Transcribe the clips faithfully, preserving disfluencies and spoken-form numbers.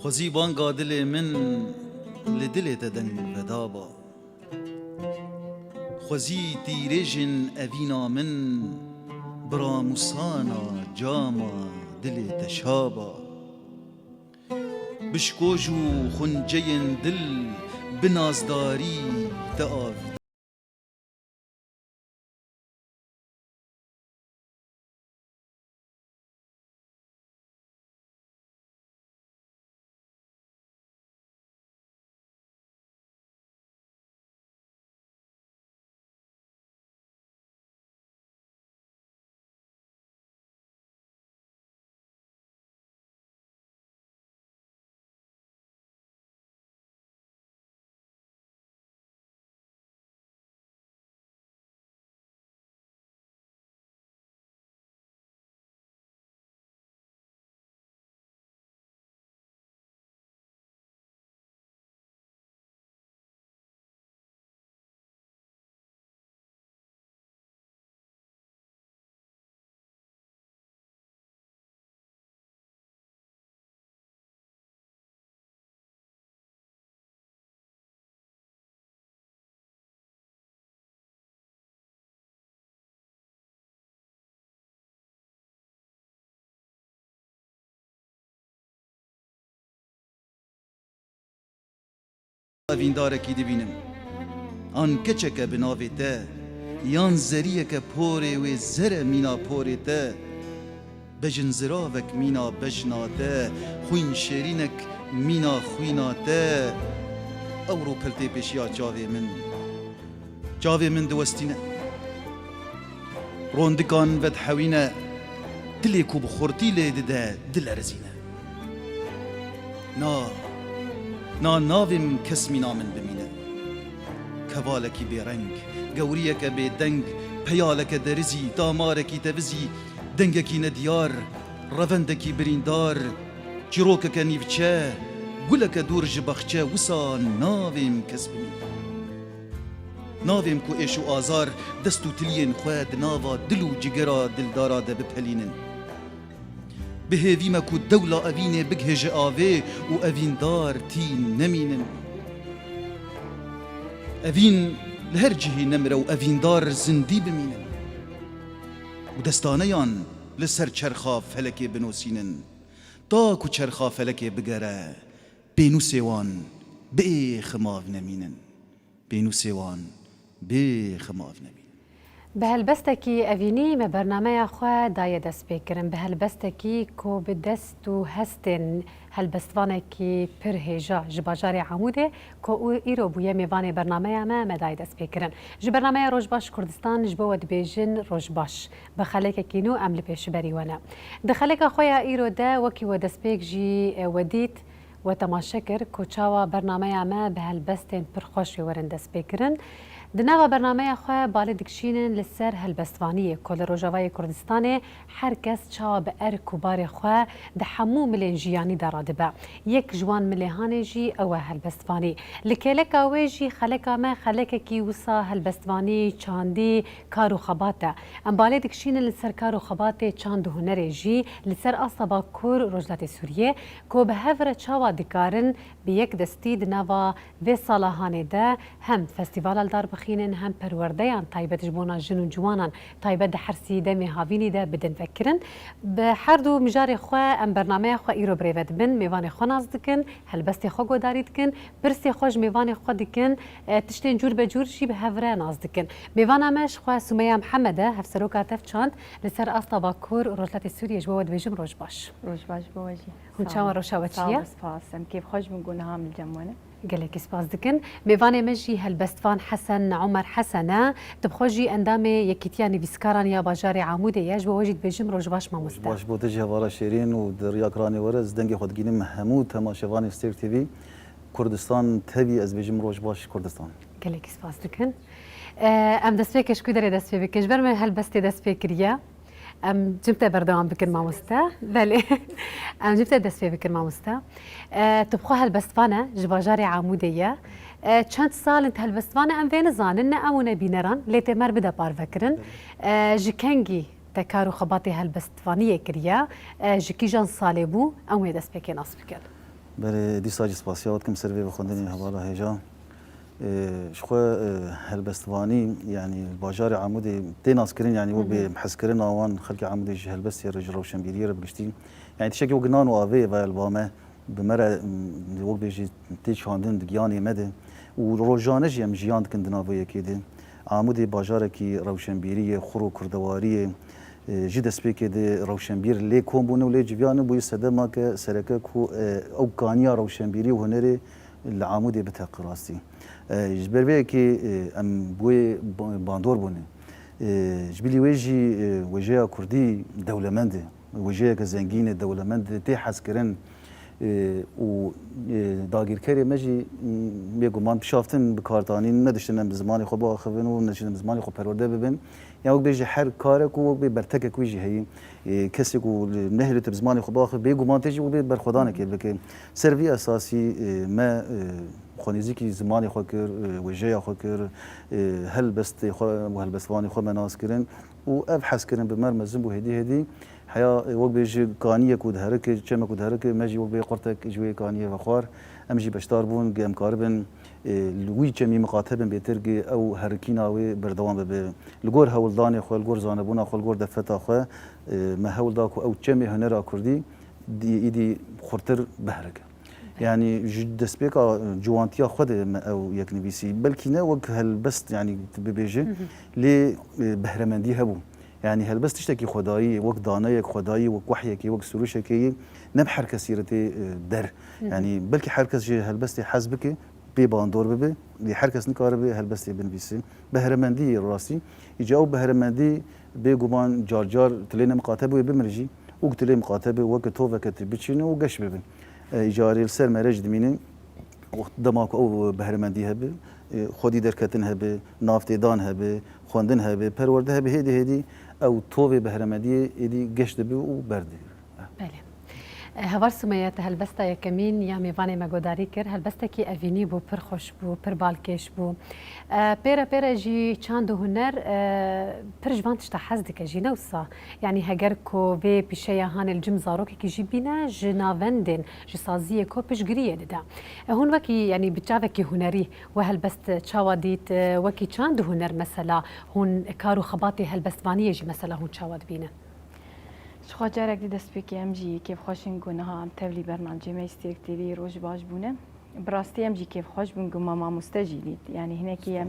Xwezî banga dilê min li dilê te deng veda ba. Xwezî tîrêjên evîna min bi ramûsana cama dilê te şa ba. Bi şikoj û xunceyên dil bi nazdarî te av Evîndarekî dibînim. An keçeke bi navê te, yan zeriyeke porê wê zere mîna porê te. Bejinziravek mîna bejna te, xwîn şêrînek mîna xwîna te. Ewro pil tê pêşiya çavê min. Çavê min diwestîne. Rondikan vedihewîne, dilê ku bi xurtî lê dide, dilerizîne. Na, na navêm kes mîna min bimîne. Kevalekî bêreng, gewriyeke bêdeng, peyaleke derizî, damarekî tevizî, dengekî nediyar, revendekî birîndar, çîrokeke nîvçe, guleke dûr ji baxçe, wisa navêm kes bimîne. Navêm ku êş û azar, dest û tiliyên xwe di nava dil û cigera dildara de bipelînin. Bi hêvî me ku dewla evînê bigihêje avê û evîndar tî nemînin. Evîn li her cihî nemire û evîndar zindî bimînin. Û destaneyan li ser çerxa felekê binosînin. Ta ku çerxa felekê bigere, pênûsê wan bê ximav nemînin. Pênûsê wan bê ximav nemînin. Bi helbestekî evînî me bernameya xwe daye destpêkirin. Bi helbestekî ku bi dest û hestên helbestvanekî pir hêja ji bajarê Amûdê ku û îro bûye mêvanê bernameya me, me daye destpêkirin. Ji bernameya Rojbaş Kurdistan ji bo we dibêjin rojbaş. Bi xelekekî nû em li pêşiberî we ne. Di xeleka xwe ya îro de wekî we destpêk jî, e, we dît, we temaşe kir ku çawa bernameya me bi helbestên pir xweş wê werin destpêkirin. Di nava bernameya xwe balê dikişînin li ser helbestvaniyê ku li Rojavayê Kurdistanê her kes çawa bi erk û barê xwe di hemû milên jiyanî de radibe. Yek ji wan milê hanê jî ew e helbestvanî. Li kêleka wê jî xeleka me xelekekî wisa helbestvanî, çandî, kar û xebat e. Em balê dikişînin li ser kar û xebatê çand û hunerê jî li ser asta Bakur Rojhilatê Sûriyê ku bi hev re çawa dikarin bi yek destî di nava vê sala hanê de hem festîvala li dar bixînin hem perwerdeyan taybet ji bona jin û ciwanan taybet di her sî demê havînî de bidin vekirin. Bi her du mijarê xwe em bernameya xwe îro bi rê ve dibin, mêvanê xwe nas dikin, helbestê xwe guhdarî dikin, pirsê xwe ji mêvanê xwe dikin, e, tiştên cûr be cûr jî bi hev re nas dikin. Mêvana me ji xwe Sumeya Mihemed e, hevseroka Tevçand, li ser asta Bakur Rojhilatê Sûriyê ji bo we dibêjim roj baş. Roj baş bo we jî. Hûn çawa, roşa we çi ye? Sağ ol, spas. Em kêfxweş bûn ku niha em li cem we ne. Gelekî spas dikin. Mêvanê me jî helbestvan Hesen Omer Hesen e. Tu bi xwe jî endamê Yekîtiya Nivîskaran ya Bajarê Amûdê ye. Ji bo we jî dibêjim roj baş mamoste. Roj baş bo te jî hevala Şêrîn û di riya ekranê we re ez dengê xwe digînim hemû temaşevanên Stêrk T V. Kurdistan tevî ez dibêjim roj baş Kurdistan. Gelekî spas dikin. E, em destpêkê ji ku derê dest pê bikin? Ji ber me helbestê dest pê kiriye. Em cim te berdewam bikin mamoste. Belê. Em cim te dest pê bikin mamoste. E, tu bi xwe helbestvan e, ji bajarê Amûdê ye. E, çend sal in tu helbestvan e, em vê nizanin, ne em û ne bîneran, lê tê me re bide parvekirin. E, ji kengî te kar û xebatê helbestvaniyê kiriye? E, ji kîjan salê bû? Em wê destpêkê nas bikin. Belê, dîsa jî spasiya we dikim ser vê vexwendinê hevala hêja. Ee, ji xwe, e, helbestvanî, yanî bajarê Amûdê tê naskirin, yanî wek bê hezkirina wan xelkê Amûdê ji helbestê re, ji rewşenbîriyê re bi giştî. Yanî tiştekî wek nan û avê ye, vayel ba me, bi me re, m, wek bê jî tê çandin di giyanê me de. Û rojane jî em jiyan dikin di nav vê yekê de. Amûdê bajarekî rewşenbîrî ye, xur û kurdewarî ye. E, ji destpêkê de rewşenbîr lê kom bûne û lê civiyane bûye sedema ke sereke ku, e, ew kaniya rewşenbîrî û hunerê li Amûdê bite qirastî. E, ji ber vê yekê, e, em bi wê ba-, bandor bûne. E, ji bilî wê jî, e, wêjeya kurdî dewlemend e. Wêjeyeke zengîn e, dewlemend e, tê hezkirin. E, û, e, dagîrkerê me jî, m, bêguman bişaftin, bikardanîn, ne diştin em bi zimanê xwe biaxivin û ne diştin em bi zimanê xwe perwerde bibin. Ya wek bêjî her karek û wek bê bertekek wî jî heyî. E, kesê ku nehêlê tu bi zimanê xwe biaxiv, bêguman tê jî wek bê berxwedanekê bike. Ser vî esasî, e, me, e, xwenêzîkî zimanê xwe kir, e, wêjeya xwe kir, e, helbestê xwe û helbestvanê xwe me nas kirin û ev hezkirin bi me re mezin bû hêdî hêdî. Heya, e, wek bêjî kaniyek ku diherike, çemek ku diherike, me jî wek bê qurtek ji wê kaniyê vexwar. Em jî beşdar bûn, em karibin, e, li wî çemî miqate bin bêtir, gi ew herikîna wê berdewam bibe. Li gor hewldanê xwe, li gor zanebûna xwe, li gor derfeta xwe, e, me hewl da ku ew çemê hunera kurdî dî, îdî xurtir biherike. Yanî ji destpêka ciwantiya xwe de me ew yek nivîsî. Belkî ne wek helbest, yanî tu bibêje, lê, e, behremendî hebû. Yanî helbest tiştekî xwedayî ye, wek daneyek xwedayî, wek wehyekê, wek sirûşekê ye, ne bi her kesî re tê, e, der. Yanî belkî her kes ji helbestê hez bike, pê bandor bibe, lê her kes nikaribe helbestê binivîse. Behremendî ye rastî. Îca ew behremendî bêguman car car tu lê ne miqate bûye bimire jî û tu lê miqate be weke toveke tu biçîne û geş bibe. E, îcarê li ser me re jî dimîne. Dema ku ew behremendî hebe, e, xwedî derketin hebe, navtêdan hebe, xwendin hebe, perwerde hebe, hêdî hêdî ew tovê behremendiyê êdî geş dibe û berdê. Belê. E, Heval Sumeyye, te helbesta yekemîn ya mêvanê me godarî kir. Helbestekî evînî bû, pir xweş bû, pir balkêş bû. E, pê re pê re jî çand û huner, e, pir ji van tişta hez dike jî, ne wisa? Yanî heger ku vê pîşeya hanê li cem zarokekî jî bîne, ji navendên, ji saziyê ku piştgiriyê dide. E, hûn wekî, yanî bi çavekî hunerî we helbest çawa dît? E, wekî çand û huner mesela hûn kar û xebatê helbestvaniyê jî mesela hûn çawa dibînin? Ji xwe carek di destpêkê em jî kêfxweş in ku niha em tevlî bernamecê me Stêrk T V roj baş bûne. Bi rastî em jî kêfxweş bûn ku me mamoste jî dît. Yanî hinekî em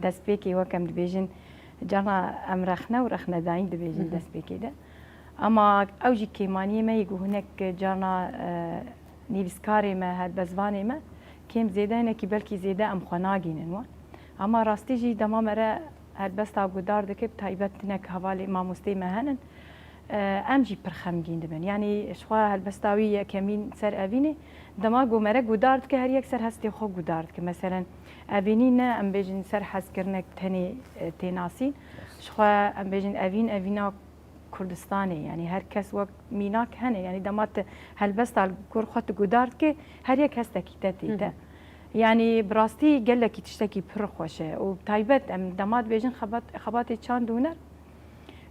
destpêkê wek em dibêjin, carna em rexne û rexnedayîn dibêjin destpêkê de. Ama ew jî kêmaniyê me yê ku hinek carna, e, nivîskarê me, helbestvanê me kêm zêde hinekî belkî zêde em xwe nagînin wan. Ama rastî jî dema me re helbesta gudar dike, bi taybet hinek hevalê mamosteyê me henin. E, em jî pir xemgîn dibin. Yanî ji xwe helbesta wî yekemîn ser evînê, dema ku me re gudar dike, her yek ser hestê xwe gudar dike. Meselen, evînî ne, em bêjin ser hezkirinek tenê, e, tê nasîn. Ji xwe em bêjin evîn, evîna Kurdistanê. Yanî her kes wek mînak hene. Yanî dema tu helbesta li gor xwe tu gudar dike, her yek hestekî te tê te. Yanî bi rastî gelekî tiştekî pir xweş e. Û bi taybet em dema dibêjin xebat-, xebatê çand û huner,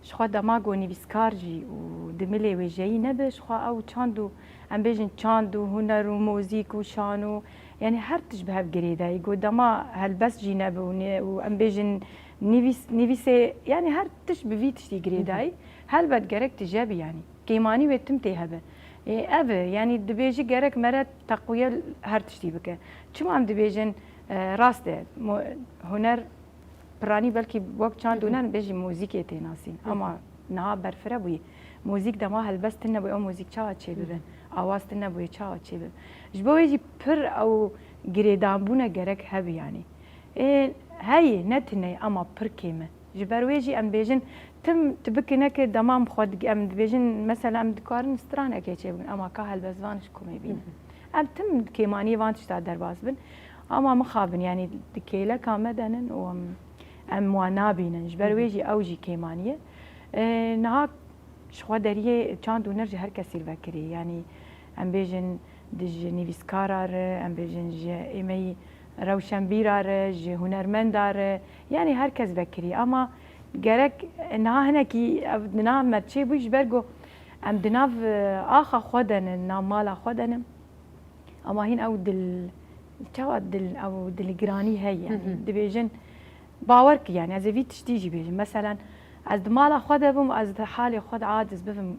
ji xwe dema ku nivîskar jî û dimilê wêjeyî nebe, ji xwe ew çand û, em bêjin çand û huner û muzîk û şano, yanî her tişt bi hev girêdayî. Ku dema helbest jî nebe û ne-, û em bêjin nivîs-, nivîsê, yanî her tişt bi vî tiştî girêdayî. Helbet gerek tije bî yanî. Kêmanî wê tim tê hebe. Ê, ev e, yanî dibêjî gerek me re teqwiye her tiştî bike. Çima em dibêjin, e, rast e, mo-, huner Piranî belkî wek çand û nen bêjî muzîkê tê nasîn. Ama niha berfire bûyî. Muzîk dema helbest tune bûye, ew muzîk çawa çêbibe? Awaz tune bûye, çawa çêbibe? Ji bo wê jî pir ew girêdanbûne gerek hebe yanî. Ê, heye, ne tune ye, ama pir kêm e. Ji ber wê jî em bêjin, tim tu bikine ke dema em xwe dig-, em dibêjin, mesela em dikarin stranekê çêbikin, ama ka helbestvan ji ku me bîne. Em tim kêmaniyê van tişta derbas bin. Ama mixabin, yanî di kêleka me de nin û em, em wan nabînin. Ji ber wê jî ew jî kêmanî ye. E, niha ji xwe deriyê çand û huner ji her kesî li vekirî. Yanî em bêjin di ji nivîskara re, em bêjin ji êmeyî rewşenbîra re, ji hunermenda re, yanî her kes vekirî. Ama gerek niha hinekî ev di nav me çêbû ji ber ku em di nav, e, axa xwe de nin, nav mala xwe de nin. Ama hîn ew dil, çawa dil, ew dilgiranî heye, yani. Dibêjin, bawer ki, yani, ez ê vî tiştî jî bêjim. Meselen, ez di mala xwe de bim, ez di halê xwe de aciz bibim,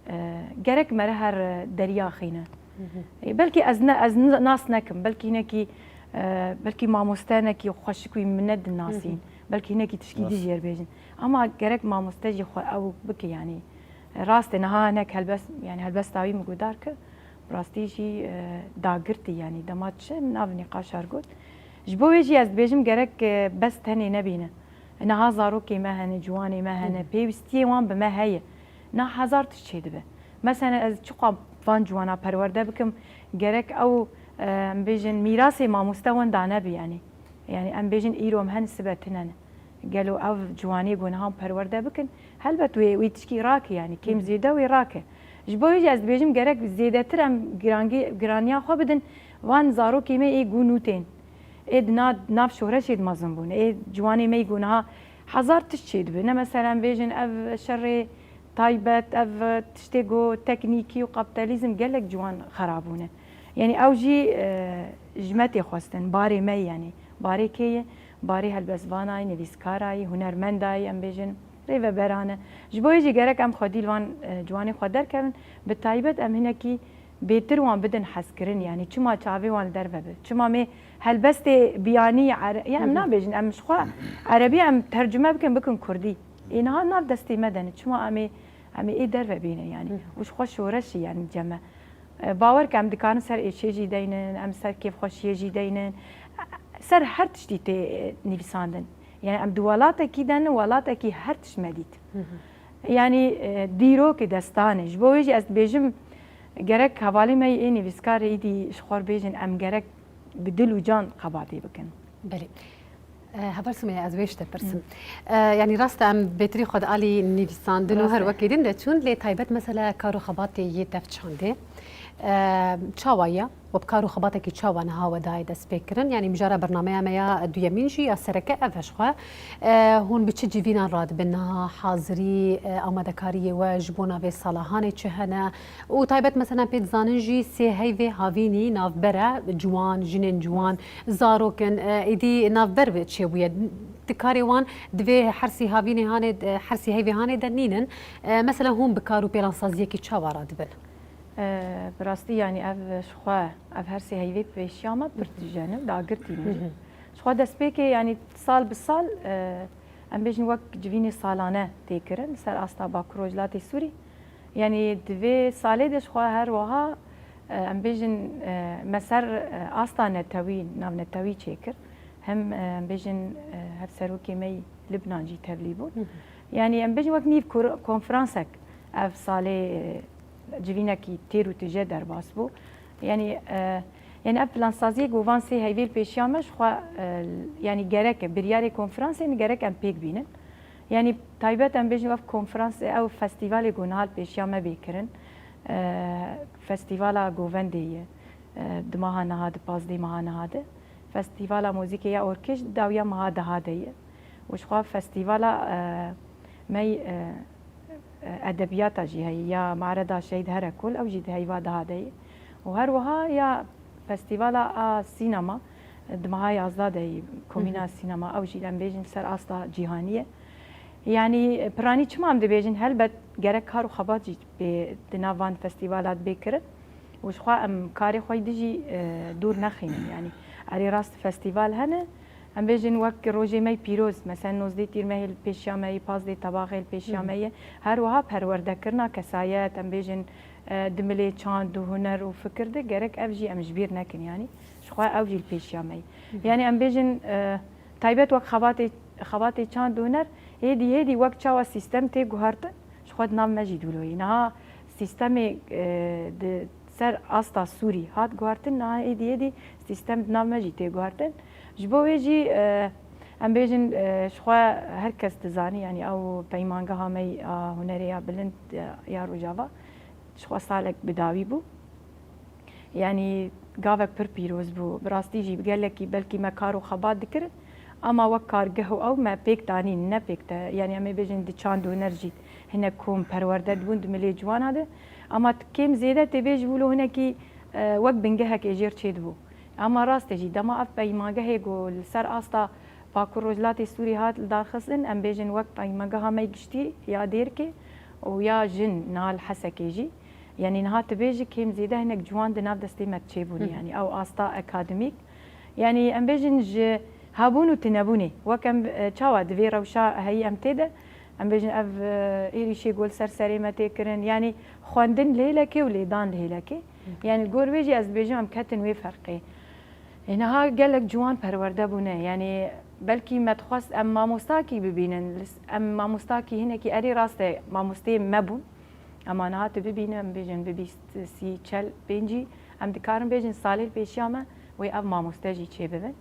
e, gerek mere her deriya xîne. E, belkî ez ne, ez n-, nas nekim, belkî hinekî, e, belkî mamoste nekî xweşik wî min nedin nasîn. Belkî hinekî tişkî dî jê bêjin. Ama gerek mamoste jî xwe ew bike, yani. Rast e, niha hinek helbest, yani, helbesta wî min guhdar kir. Bi rastî jî, e, dagirtî, yani, dema diçe min nav nîqaşa got. Ji bo wê jî ez dibêjim gerek, e, bes tenê nebîne. Niha zarokê me hene, ciwanê me hene, pêwîstiyê wan bi me heye. Na hezar tişt çêdibe. Mesela ez çiqa van ciwana perwerde bikim, gerek ew, e, em bêjin mîrasê mamoste wenda nebe, yani. Yani em bêjin îro em hen sibe tune ne. Gelo ev ciwanê ku niha em perwerde bikin, helbet wê, wê tişkî rake, yani kêm zêde wê rake. Ji bo wê jî ez dibêjim gerek zêdetir em girangî-, giraniya xwe bidin van zarokê me ê ku nû tên. Ê di na-, nav şoreşê de mezin bûn. Ê ciwanê me yî ku niha hezar tişt çêdibe. Ne mesela em bêjin ev şerê taybet, ev tiştê ku teknîkî û kapîtalîzm gelek ciwan xera bûne. Yani ew jî, e, ji me tê xwestin, barê me ye, yani. Barê kê ye? Barê helbestvanayî, nivîskarayî, hunermendayî, em bêjin, rêveberane. Ji bo wê jî gerek em xwedî li van, e, ciwanê xwe derkevin, bi taybet em hinekî bêtir wan bidin hezkirin, yani çima çavê wan li derve be? Çima mê helbestê biyanî, ere-, ya em nabêjin, em ji xwe erebî em tercime bikin, bikin kurdî. Ê niha nav destê me de ne. Çima em ê, em ê ê derve bînin, yani. Û ji xwe şoreşî, yani, ceme. E, bawer ke em dikarin ser êşê jî deynin, em ser kêfxweşiyê jî deynin. Ser her tiştî tê, e, nivîsandin. Yani em di welatekî de ne, welatekî her tişt me dît. Yani, e, dîrokê destan e. Ji bo wê jî ez dibêjim, gerek hevalê me yê nivîskar êdî ji xwe re bêjin, em gerek bi dil û can xebatê bikin. Belê. E, Heval Sumeyye, ez wê ji te pirsim. E, yanî rast e, em bêtirî xwe di alî nivîsandin û her wekî din de çûn, lê taybet mesela kar û xebatê yê tev çandê. E, çawa ye? We bi kar û xebatekî çawa niha we dayê destpêkirin? Yanî mijara bernameya me ya duyemîn jî ya sereke ev e ji xwe. E, hûn bi çi civînan radibin niha hazirî, e, amadekariyê we ji bona vê sala hanê çi hene? Û taybet mesela pê dizanin jî sê heyvê havînî navber e, ciwan, jinên ciwan, zarok in, e, êdî navber bi çêbûye. Di karê wan di vê hersî havînê hanê, e, hersî heyvê hanê de nînin. E, mesela hûn bi kar û pêlansaziyekî çawa radibin? E, bi rastî, yanî ev ji xwe, ev hersî heyvê pêşiya me pir tije ne, dagirtî ne jî. Ji xwe destpêkê, yanî sal bi sal, e, em bêjin wek civînê salane tê kirin li ser asta Bakur Rojhilatê Sûrî. Yanî di vê salê de ji xwe her wiha, e, em bêjin, e, me ser, e, asta netewî, navnetewî çêkir. Hem, e, em bêjin, e, hevserokê me yî Libnan jî tevlî bûn. Yanî em bêjin wek nîv kur-, konferansek ev salê, e, civînekî têr û tije derbas bû. Yanî, e, yanî ev plansaziyê ku van sê heyvê li pêşiya me ji xwe, e, yanî gerek e, biryarê konferansê ne gerek em pêk bînin. Yanî taybet em bêjin ev konferans, ew festîvalê ku niha li pêşiya me bê kirin, e, festîvala govendê ye, e, di meha niha de, pazdeh meha niha de. Festîvala muzîkê ya orkeş di dawiya meha deha de ye. Û ji xwe festîvala, e, me, e, e, edebiyata jî heye, ya Mareda Şehîd Herekol, ew jî di heyva deha de ye. Û her wiha ya festîvala a sînema, e, di meha yazdeh de ye, komîna sînema, ew jî em bêjin ser asta cîhanî ye. Yanî, e, piranî çima em dibêjin, helbet gerek kar û xebat jî bê di nav van festîvala de bê kirin. Û ji xwe em karê xwe yî dijî, e, dûr nexînin. Yanî, erê rast festîval hene, em bêjin wek rojê me yî pîroz, mesela nozdeh tîrmehê li pêşiya me yî, pazdeh tebaxê li pêşiya me yî, her wiha perwerdekirina kesayet, em bêjin, e, di milê çand û huner û fikir de gerek ev jî em ji bîr nekin, yanî ji xwe ew jî li pêşiya me yî. Yanî em bêjin, e, taybet wek xebatê, xebatê çand û huner, hêdî hêdî wek çawa sîstem tê guhertin, ji xwe di nav me jî dûlo yî. Niha sîstemê, e, di ser asta Sûrî hat guhertin, niha êdî êdî sîstem di nav me jî tê guhertin. Ji bo wê jî, e, em bêjin, e, ji xwe her kes dizanî, yanî ew peymangeha me yî a hunerê ya bilind, e, ya Rojava, ji xwe salek bi dawî bû. Yanî gavek pir pîroz bû. Bi rastî jî gelekî belkî me kar û xebat dikirin. Ama wek kargeh û ew me pêk danîn, ne pêk te. Yanî em ê bêjin di çand û huner jî hinek kom perwerde dibûn di milê ciwana de. Ama kêm zêde tê bê ji wilo hinekî, e, wek bingehekê jêr çêdibû. Ema rastê jî, dema ev peymangehê ku li ser asta Bakur Rojhilatê Sûrî hat lidarxistin, em bêjin wek peymangeha me giştî ya Dêrkê û ya jin niha li Hesekê jî. Yanî niha tu bêjî kêm zêde hinek ciwan di nav destê me çêbûn. Hı hı. Yanî ew asta akademîk. Yanî em bêjin ji hebûn û tinebûnê. Wek em, e, çawa di vê rewşa heyî em tê de, em bêjin ev, e, êrîşê ku li ser serê me tê kirin. Yanî xwendin li hêlekê û lêdan li hêlekê. Yanî gor vê jî ez dibêjim em ketin wê ferqê. Ê, niha gelek ciwan perwerde bûne. Yanî belkî me dixwest em mamostakî bibînin. Lis-, em mamostakî hinekî erê rast e, mamosteyê me bûn. Ema niha tu bibîne, em bêjin bi bîst, sî, çel, pêncî, em dikarin bêjin salê li pêşiya me wê ev mamoste jî çêbibin.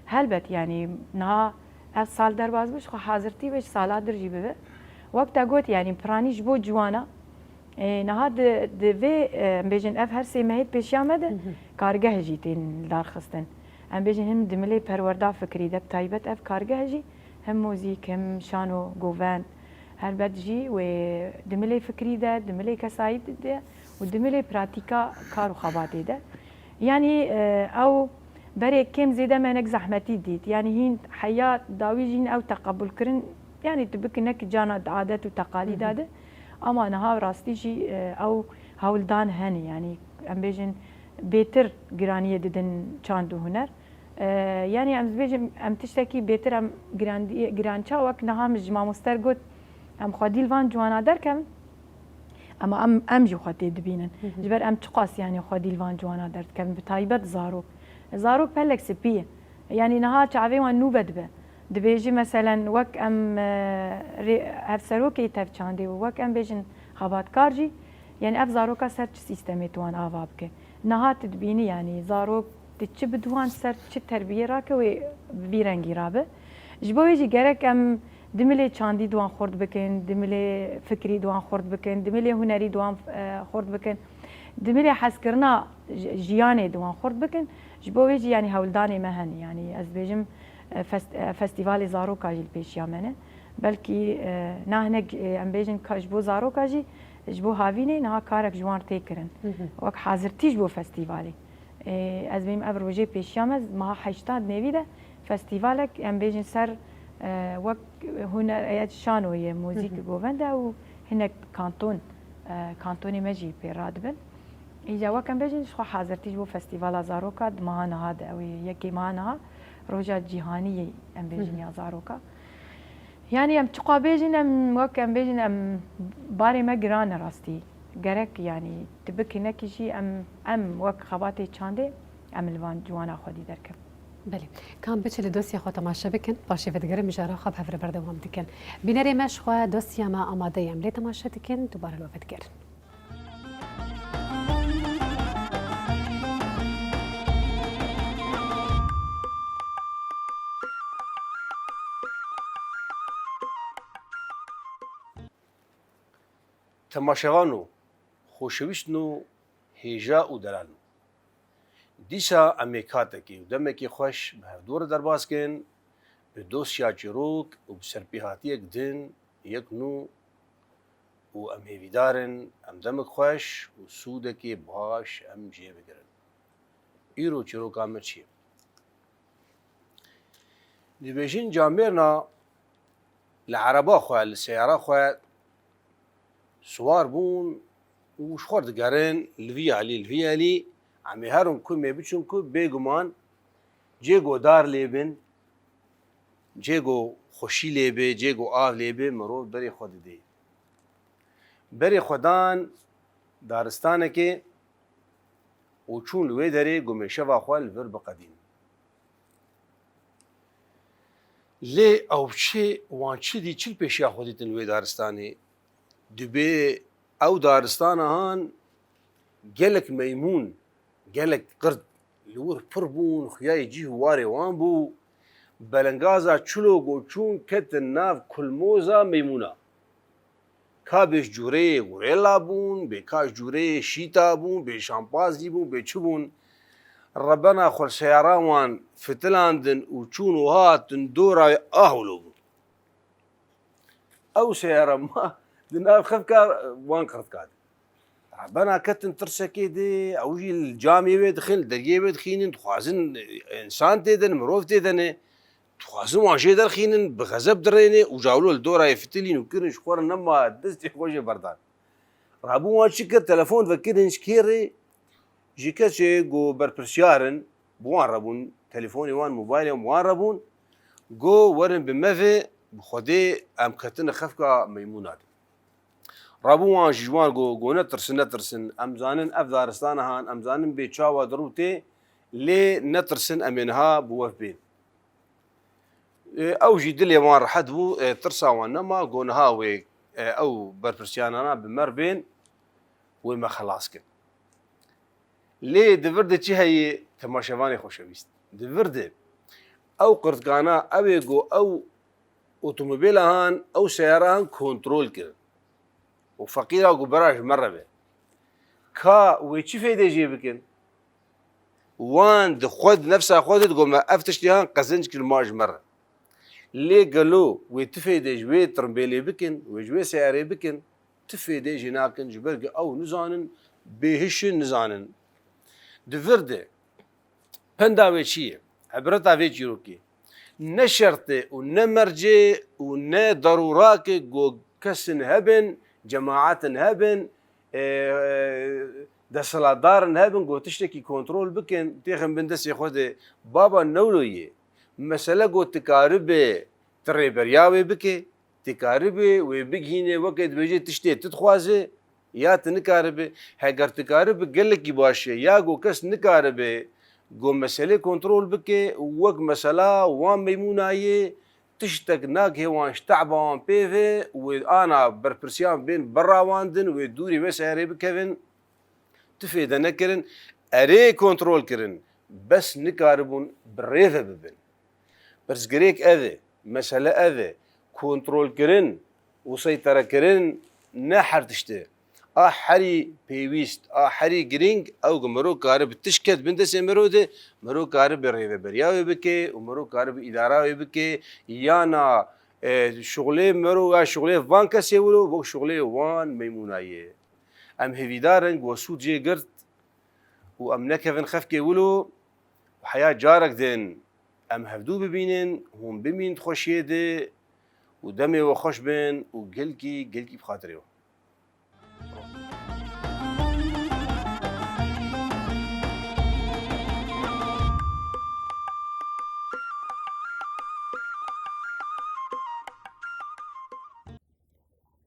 Helbet, yanî niha ev sal derbas bû, ji xwe hazirtî be, ji sala dir jî bibe. Wek te got, yanî piranî ji bo ciwana, e, niha di, di vê, e, em bêjin ev her sê mehê di pêşiya me de Hı hı. kargeh jî tên lidarxistin. Em bêjin him di milê perwerda fikrî de, bi taybet ev kargeh jî him muzîk, him şano, govend, helbet jî wê di milê fikrî de, di milê kesayîtî de û di milê pratîka kar û xebatê de. Yanî, e, ew berê kêm zêde me hinek zehmetî dît. Yanî hîn heya dawî jî hîn ew teqebûl kirin, yanî tu bikî ne ki cana di adet û teqalîda Hı hı. de. Ama niha rastî jî, e, ew hewldan hene. Yanî em bêjin bêtir giraniyê didin çand û huner. E, yanî em dibêjin em tiştekî bêtir em girandî-, girança wek niha min ji mamoster got, em xwedî li van ciwana derkevin. Ema em, em jî xwe tê dibînin. Hı hı. Ji ber em çiqas, yanî, xwedî li van ciwana derdikevin, bi taybet zarok. Zarok pelek spî ye. Yanî niha çavê wan nû vedibe. Dibêjî, meselen, wek em, e, rê-, hevserokê tevçandê û wek em bêjin xebatkar jî, yanî ev zaroka ser çi sîstemê tu wan ava bike? Niha tu dibînî, yanî zarok di çi bi duwan ser çi terbiyê rake wê bi vî rengî rabe. Ji bo wê jî gerek em di milê çandî duwan xurt bikin, di milê fikrî duwan xurt bikin, di milê hunerî duwan, e, xurt bikin, di milê hezkirina ji-, jiyanê duwan xurt bikin. Ji bo wê jî, yanî, hewldanê me hene. Yanî ez dibêjim, e, fest-, e, festîvalê zaroka jî li pêşiya me ne. Belkî, e, na hinek, e, em bêjin ka ji bo zaroka jî, ji bo havînê niha karek ji wan tê kirin. Hı hı. Wek hazirtî ji bo festîvalê. Ê, ez bêm ev rojê pêşiya me, meha heşta di nêvî de festîvalek, em bêjin ser, e, wek huner, e, şano ye, muzîk, Hı hı. govend e û hinek kanton, e, kantonê me jî pê radibin. Îca wek em bêjin, ji xwe hazirtî ji bo festîvala zaroka di meha niha de, ew ê yekê meha niha, roja cîhanî yê, em Hı bêjin, hı. ya zaroka. Yanî em çiqa bêjin, em wek em bêjin, em barê me giran e rastî. Gerek, yanî, tu bikî nekî jî em, em wek xebatê çandê em li van ciwana xwedî derkevin. Belê. Ka em biçin li dosya xwe temaşe bikin, paşê vedigerin mijara xwe bi hev re berdewam dikin. Bînerê me ji xwe dosya me amade ye, em lê temaşe dikin, dubare li we vedigerin. Temaşevano, xoşewîstno, hêja û delalno. Dîsa em ê katekê û demekê xweş bi hevdû re derbas kin, bi dosya çîrok û bi serpêhatiyek din, yek nû û em hêvîdar in, em demek xweş û sûdekê baş em jê bigirin. Îro çîroka me çi ye? Dibêjin camêrna li ereba xwe, li seyara xwe siwar bûn û ji xwe digerin li vî alî, li vî alî. Em ê herin ku em ê biçin ku bêguman cê ku dar lê bin, cê ku xweşî lê be, cê ku av lê be, mirov berê xwe didê. Berê xwe dan daristanekê û çûn li wê derê ku em ê şeva xwe li vir biqedînin. Lê ew çi, wan çi dî, çi li pêşiya xwe dîtin li wê daristanê? Dibê ew daristana han gelek meymûn, gelek qirt li wir pir bûn, xuyayê cih û warê wan bû. Belengaza çilo ku çûn ketin nav kulmoza meymûna. Ka bê ji cûreyê gorela bûn, bê ka ji cûreyê şîta bûn, bê şampazî bûn, bê çi bûn. Rebena xwe li seyara wan fitilandin û çûn û hatin dora wê, ah wilo bû. Ew seyara ma di nav xefka wan qirtka de. Bena ketin tirsekê de, ew jî li camê wê dixin, li deriyê wê dixînin, dixwazin, e, însan tê de ne, mirov tê de ne. Dixwazin wan jê derxînin, bi xezeb dirêne û cawlo li dorayê fitilîn û kirin ji xwe re nema destê xwe jê berdan. Rabûn wan çi kir, telefon vekirin ji kê re, ji kesê ku berpirsiyar in, bi wan re bûn, telefonê wan, mobaylê wan re bûn, got, werin bi me ve, bi Xwedê em ketine xefka meymûna de. Rabûn wan jî ji wan got, got, netirsin, netirsin, em zanin ev daristana han, em zanin bê çawa dirû tê, lê netirsin, em ê niha bi we bên. E, ew jî dilê wan rehet bû, e, tirsa wan nema, got niha wê, e, ew berpirsiyanana bi me re bên, wê me xelas kin. Lê di vir de çi heye, temaşevanê xoşewîst? Di vir de ew qirtkana, ew ê got ew otomobîla han, ew seyara han kontrol kirin. Û feqîra got bera ji me re be. Ka wê çi fêdê jê bikin? Wan di xwe, di nefsa xwe de digot me ev tiştê han qezenc kir ma ji me re. Lê gelo wê ti fêdê ji wê tirimbêlê bikin, wê ji wê seyarê bikin, ti fêdê jê nakin, ji ber ku ew nizanin, bêhiş in, nizanin. Di vir de penda wê çi ye? Ebreta vê çîrokê ne şert e û ne mercê û ne derûrak e ku kesin hebin, cemaatin hebin, e, desthilatdarin hebin ku tiştekî kontrol bikin, têxin bin destê xwe de. Baba newlo ye. Mesele ku tu karibe, tu rêberiya wê bike, tu karibe wê bigihîne, weke dibêje tiştê tu dixwaze, ya tu nikaribe. Heger tu karibe gelekî baş e, ya ku kes nikaribe ku meselê kontrol bike, wek mesela wan meymûna ye, tiştek nagihê wan ji te'ba wan pê ve, wê ana berpirsiyan bên berawandin, wê dûrî wê seyarê bikevin. Tu fêde nekirin, erê kontrol kirin, bes nikaribûn bi rê ve bibin. Pirsgirêk ev e, mesele ev e, kontrolkirin û seyterekirin ne her tişt e. A herî pêwîst, a herî girîng, ew ku mirov karibe tişt ket bin destê mirov de, mirov karibe rêveberiya wê bike û mirov karibe îdara wê bike, yana, e, şuxulê mirov ya şuxulê van kesê wilo, wek şuxulê wan meymûna ye. Em hêvîdar in ku we sûd jê girt û em nekevin xefkê wilo û heya carek din em hevdû bibînin, hûn bimînin di xweşiyê de û demê we xweş bin û gelkî, gelkî bi xatirê we.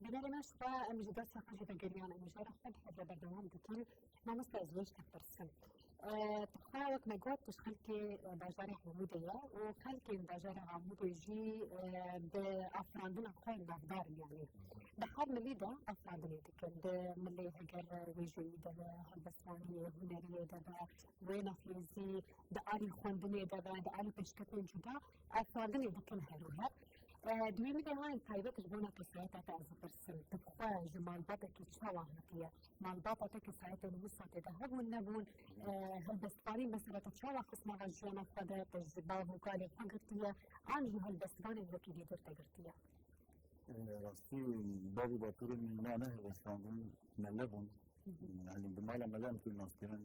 Bînerê me, ji xwe em ji destê xwe jî vegeriyan, em ji xwe hevre berdewam dikin. Mamoste, ez wê ji te pirsim. E, tu xwe wek me got, tu ji xelkê, e, bajarê Amûdê ye û xelkên bajarê Amûdê jî, e, bi afirandina xwe navdar in, yanî di her milî de afirandinê dikin. Di milê heger wêjeyî de be, helbestvaniyê, huneriyê de be, wênexwêzî, di alî xwendinê de be, di alî pêşketinên cuda afirandinê dikin her û her. E, di wê milê hayên taybet ji bona kesayeta te ez dipirsim. Tu bi xwe ji malbatekî çawa hatiye? Malbata te kesayetên wisa tê de hebûn nebûn? E, helbestvanî mesela te çawa xist nava jiyana xwe de? Te ji bav û kalê xwe girtiye? An ji helbestvanên wekî Dîdur te girtiye? E, rastî bavî baturê min na ne helbestvan bûn, mele bûn. Hı hı. Yani bi mala mele em tê naskirin.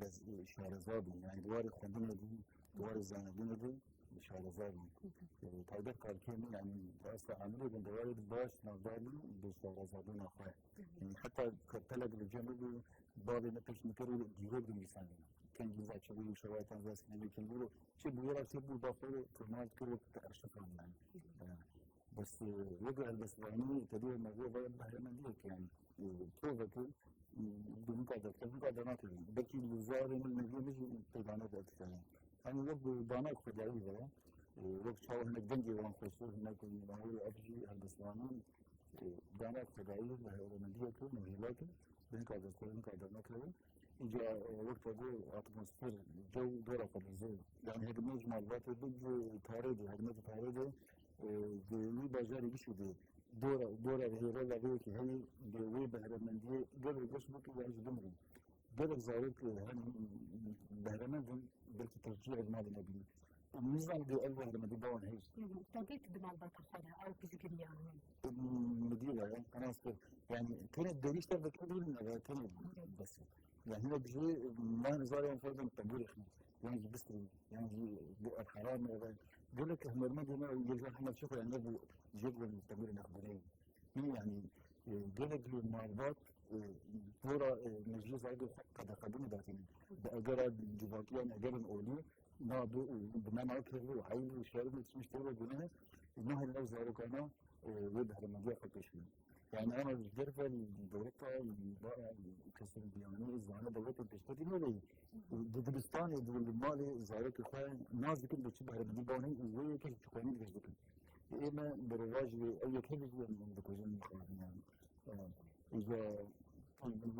Bes, e, şareza bûn. Yani di warê xwendinê bûn, di warê zanebûnê bûn, şareza bûn. E, taybet xelkê min, yani di asta emirê bûn, di warê baş navdar bûn, bi şarezabûna xwe. Yani heta kertelek li cem bû, bavê me pişt min kir û cîhok dinivîsandin. Kengî za çi bû, şewaytan za sinî kengî bû, çi bû, yera çi bû, ba xwe tomal kir wek te erşifa yani. E, Bes, e, weke helbestvanî, tevî me ve ve behremendiyek yani, e, toveke, e, bi hinka de, hinka de nakevin. Belkî li zarê min, meviyê min jî peyda nebe dikevin. Hani wek bi danak xwedayî ve, e, wek çawa hinek dengê wan xweştir, hinek nahûrê ev jî helbestvanî, e, danak xwedayî ve behremendiyek, mehîlek, bi hinka de, hinka de nakevin. Îca, e, wek te got, atmosfer, cew dora xwe dizê. Yani hegimê ji malbatê bi, bi tarê de, hegimê bi tarê de, e, di wî bajarê gişî de dora, dora hêrela vê yekê heyî, di wê behremendiyê gelek geş bû ku yan jî bimirin. Gelek zarok, e, hem behremend in, belkî tercîh ev nadine bînin. Nizam de ev hermedî bawan hej. Hı hı. Te dît di malbata xwe de ew piştgiriyan hene? Midî ve, qenas kir. Yani, tenê derîşte vekil bûn, eve tenê bes. Yani, hine bijî, man zar yan ferdin tebûrê xwe. Yani, jî bistirî, yani, jî bu ev heram eve. Gelek hunermendê me, yê jî hema çi xwe, yani, bu jê bu tebûrê nexbirê. Min, yani, e, gelek li malbat, e, dora, e, meclis ayda xwe qedexe bûne datîne. Bi egera civakiyan, egerin olî, na bi, bi me nakevî û eyb û şerm û tiştê ve gune, nahêlin ew zarokana, e, wê behremendiya xwe pêş bînin. Yani, ama ji derve li dewleta, li ba-, kesên biyanî, zane dewletên pêşketî nêveyî. Di dibistanê, di, li malê zarokê xwe nas dikin, bi çi behremendî banî, û wê yekê ji çixwanî digeş dikin. Ê me bi rewajî wê, ew yek hevî jî em dikujin, yani. Îja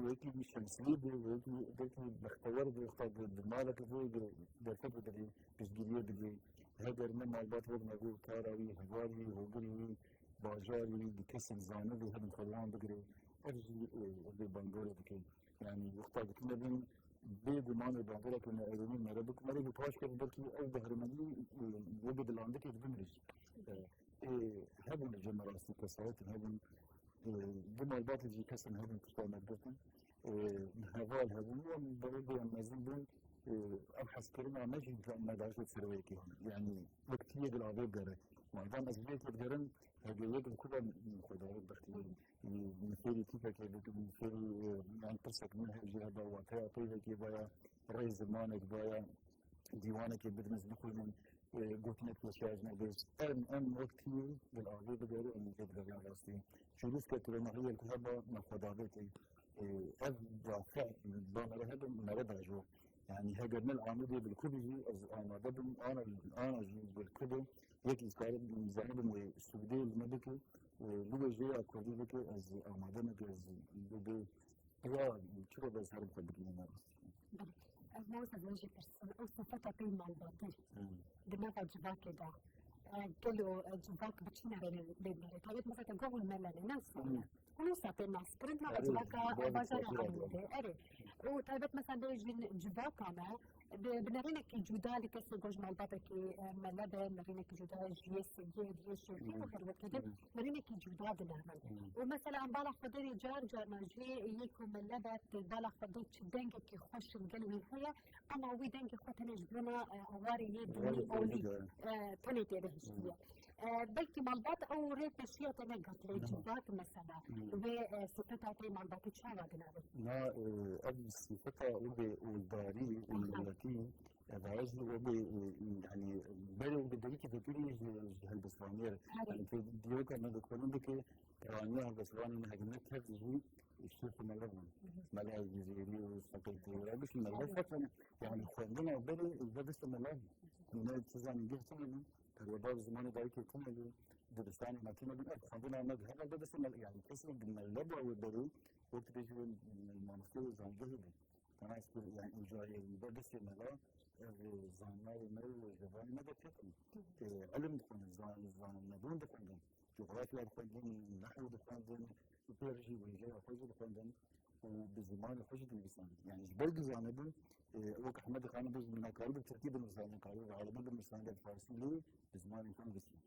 wekî şemsiyê bû, wekî, wekî bextewer bû, xwe bi, bi maleke xwe bi derfet bidilî, piştgiriyê bidî. Heger ne malbat wek me got, kara wî, hevalî wî, hogirî wî, bajarî wî, bi kesên zanibî hebin xwe li wan bigirê. Ev jî, e, ev ê bandorê dike. Yani, wexta dikine bin, bêguman ê bandoreke me erênî mere bik, mere bi paş kevin, belkî ew behremendî, e, wê bi dilandikê dibin jî. E, ê, hebûn li cem rastî kesayetin hebûn, e, di malbatê jî kesin hebûn tişta me girtin. E, heval hebûn, wan berê bê em mezin bûn, e, ev hezkirina me jî me daşt serweyekê. Yani, wek tiyê di lavê bigere. Madem ez vê yekê digerim, hege yek li ku de xwedarê bextî. Min fêrî tîpekê bikim, min fêrî, e, yan pirsek min hevjî heba wateya peyvekê baya, rê zimanek baya, dîwanekê bidim ez bixwînim, e, gotinek pêşiya ji me bêj. Em, em wek tîm gel avê bigerin, em jê bigerin rastî. Çûrûske kilometreyê ku heba me xwe davêtin. E, ev dafe ba mere hebin, mere da jo. Yani heger ne li Amedê bi li ku bijî, ez amade bim, ana, ana jî bi li ku bim. Yek îskarê zanibim wê sûdê li me bike, e, li wê jêya kurdî bike, ez amade me ke ez bibê ya çi be ez herim xwe bikînim. Belê. Ez mamoste ez jî pirsim. Ew sifeta pey malbatî. Hmm. Di nava civakê de. E, gelo, e, civak bi çi nerêne lê dinêre? Taybet mesela gavûn melene, ne sane. Hmm. Hûn wisa tên nas kirin, nava civaka, e, bajarê Amedê. Erê. Û taybet mesela bê jin civaka me, bi, bi nerênekî cuda li kesê ku ji malbatekî, e, mele be, nerênekî cuda ji yê singê, ji yê şêxê û her wekî din, nerênekî cuda dinêrin. Û mesela em bala Xwedê rê car carna ji yê ku mele be, tê bala Xwedê çi dengekî xweş li gel wî heye, ama wî dengê xwe tenê ji bona, e, awarê yê dinî olî, e, tenê tê de hiştiye. E, belkî malbat ew rê pêşiya te negirt, lê civak mesela, wê, e, sifeta te malbatî çawa dinêre? Na, e, ev sifeta wê oldarî û miletî, e, vajî wê, e, yani, berê wê derîkî vekirî ji, ji helbestvaniyê re. Erê. Yani, tu dîroka me dixwînin dike, piraniya helbestvanê me hegine tev jî şêx û mele bûn. Mela Cizêrî û Seqetî û ev bişî mele feqen, yani, xwendina berê, ev bişî mele. Ne, tu zanî, geh tune bûn. Perwerdar zimanê dayikê tune bû, dibistanê me tune bû, ev xwendina me bi heval de destê me, yani kesê bi mele ba wê berê, wek tu bêjî wê mamostê wê zangehê bû. Qenas kir, yani îcayê wî de destê me la, ev zanayê me û zevanê me de ketin. Ê, ilim dixwendin, zan-, zanebûn dixwendin, coxrafya dixwendin, nehw dixwendin, û pêr jî wêjeya xwe jî dixwendin. û bi zimanê xwe jî dinivîsandin. Yani ji ber ku zanebûn, e, wek Ehmedê Xanê bêjin, nekarî bi tirkî binivîsandin, nekarî bi erebî binivîsandin, bi farsî lê bi zimanê xwe nivîsîn.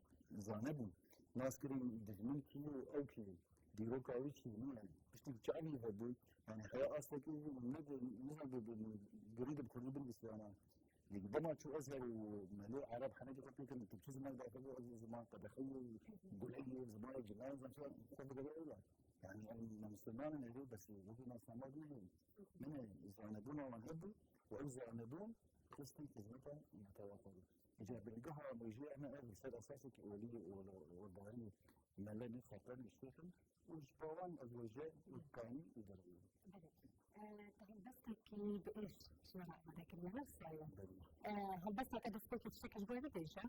Zanebûn, nas kirin dijmin kî ye û ew kî ye. Dîroka wî çi ye, ne yani. Piştî çavî hebû, yani heya astekî ne de, nizam de, de, gerî de bi kurdî binivîsiyana. Dema çû Ezher û melê Ereb henekî xwe pê kirin, Tirkçe ziman daxil bû, ez ziman qedexeyê, guleyê, zimanê cinan, zan xwe bigere wila. Yani em, em Müslümanın evi bes, wekî nasname bû. Min zanebûna wan hebû, û ew zanebûn xistin xizmeta netewa xwe. Îca bilgeha mejiyê me ev ser esasek olî û, û barî mele ne xeter niştêxin, û ji bawan ez wêje û kanî û derewî. Belê. E, te helbestekî bi êş ji me re amade kiriye, ne wisa ye? Belê. E, helbesteke destpêkê tiştekî ji bo wê bibêje?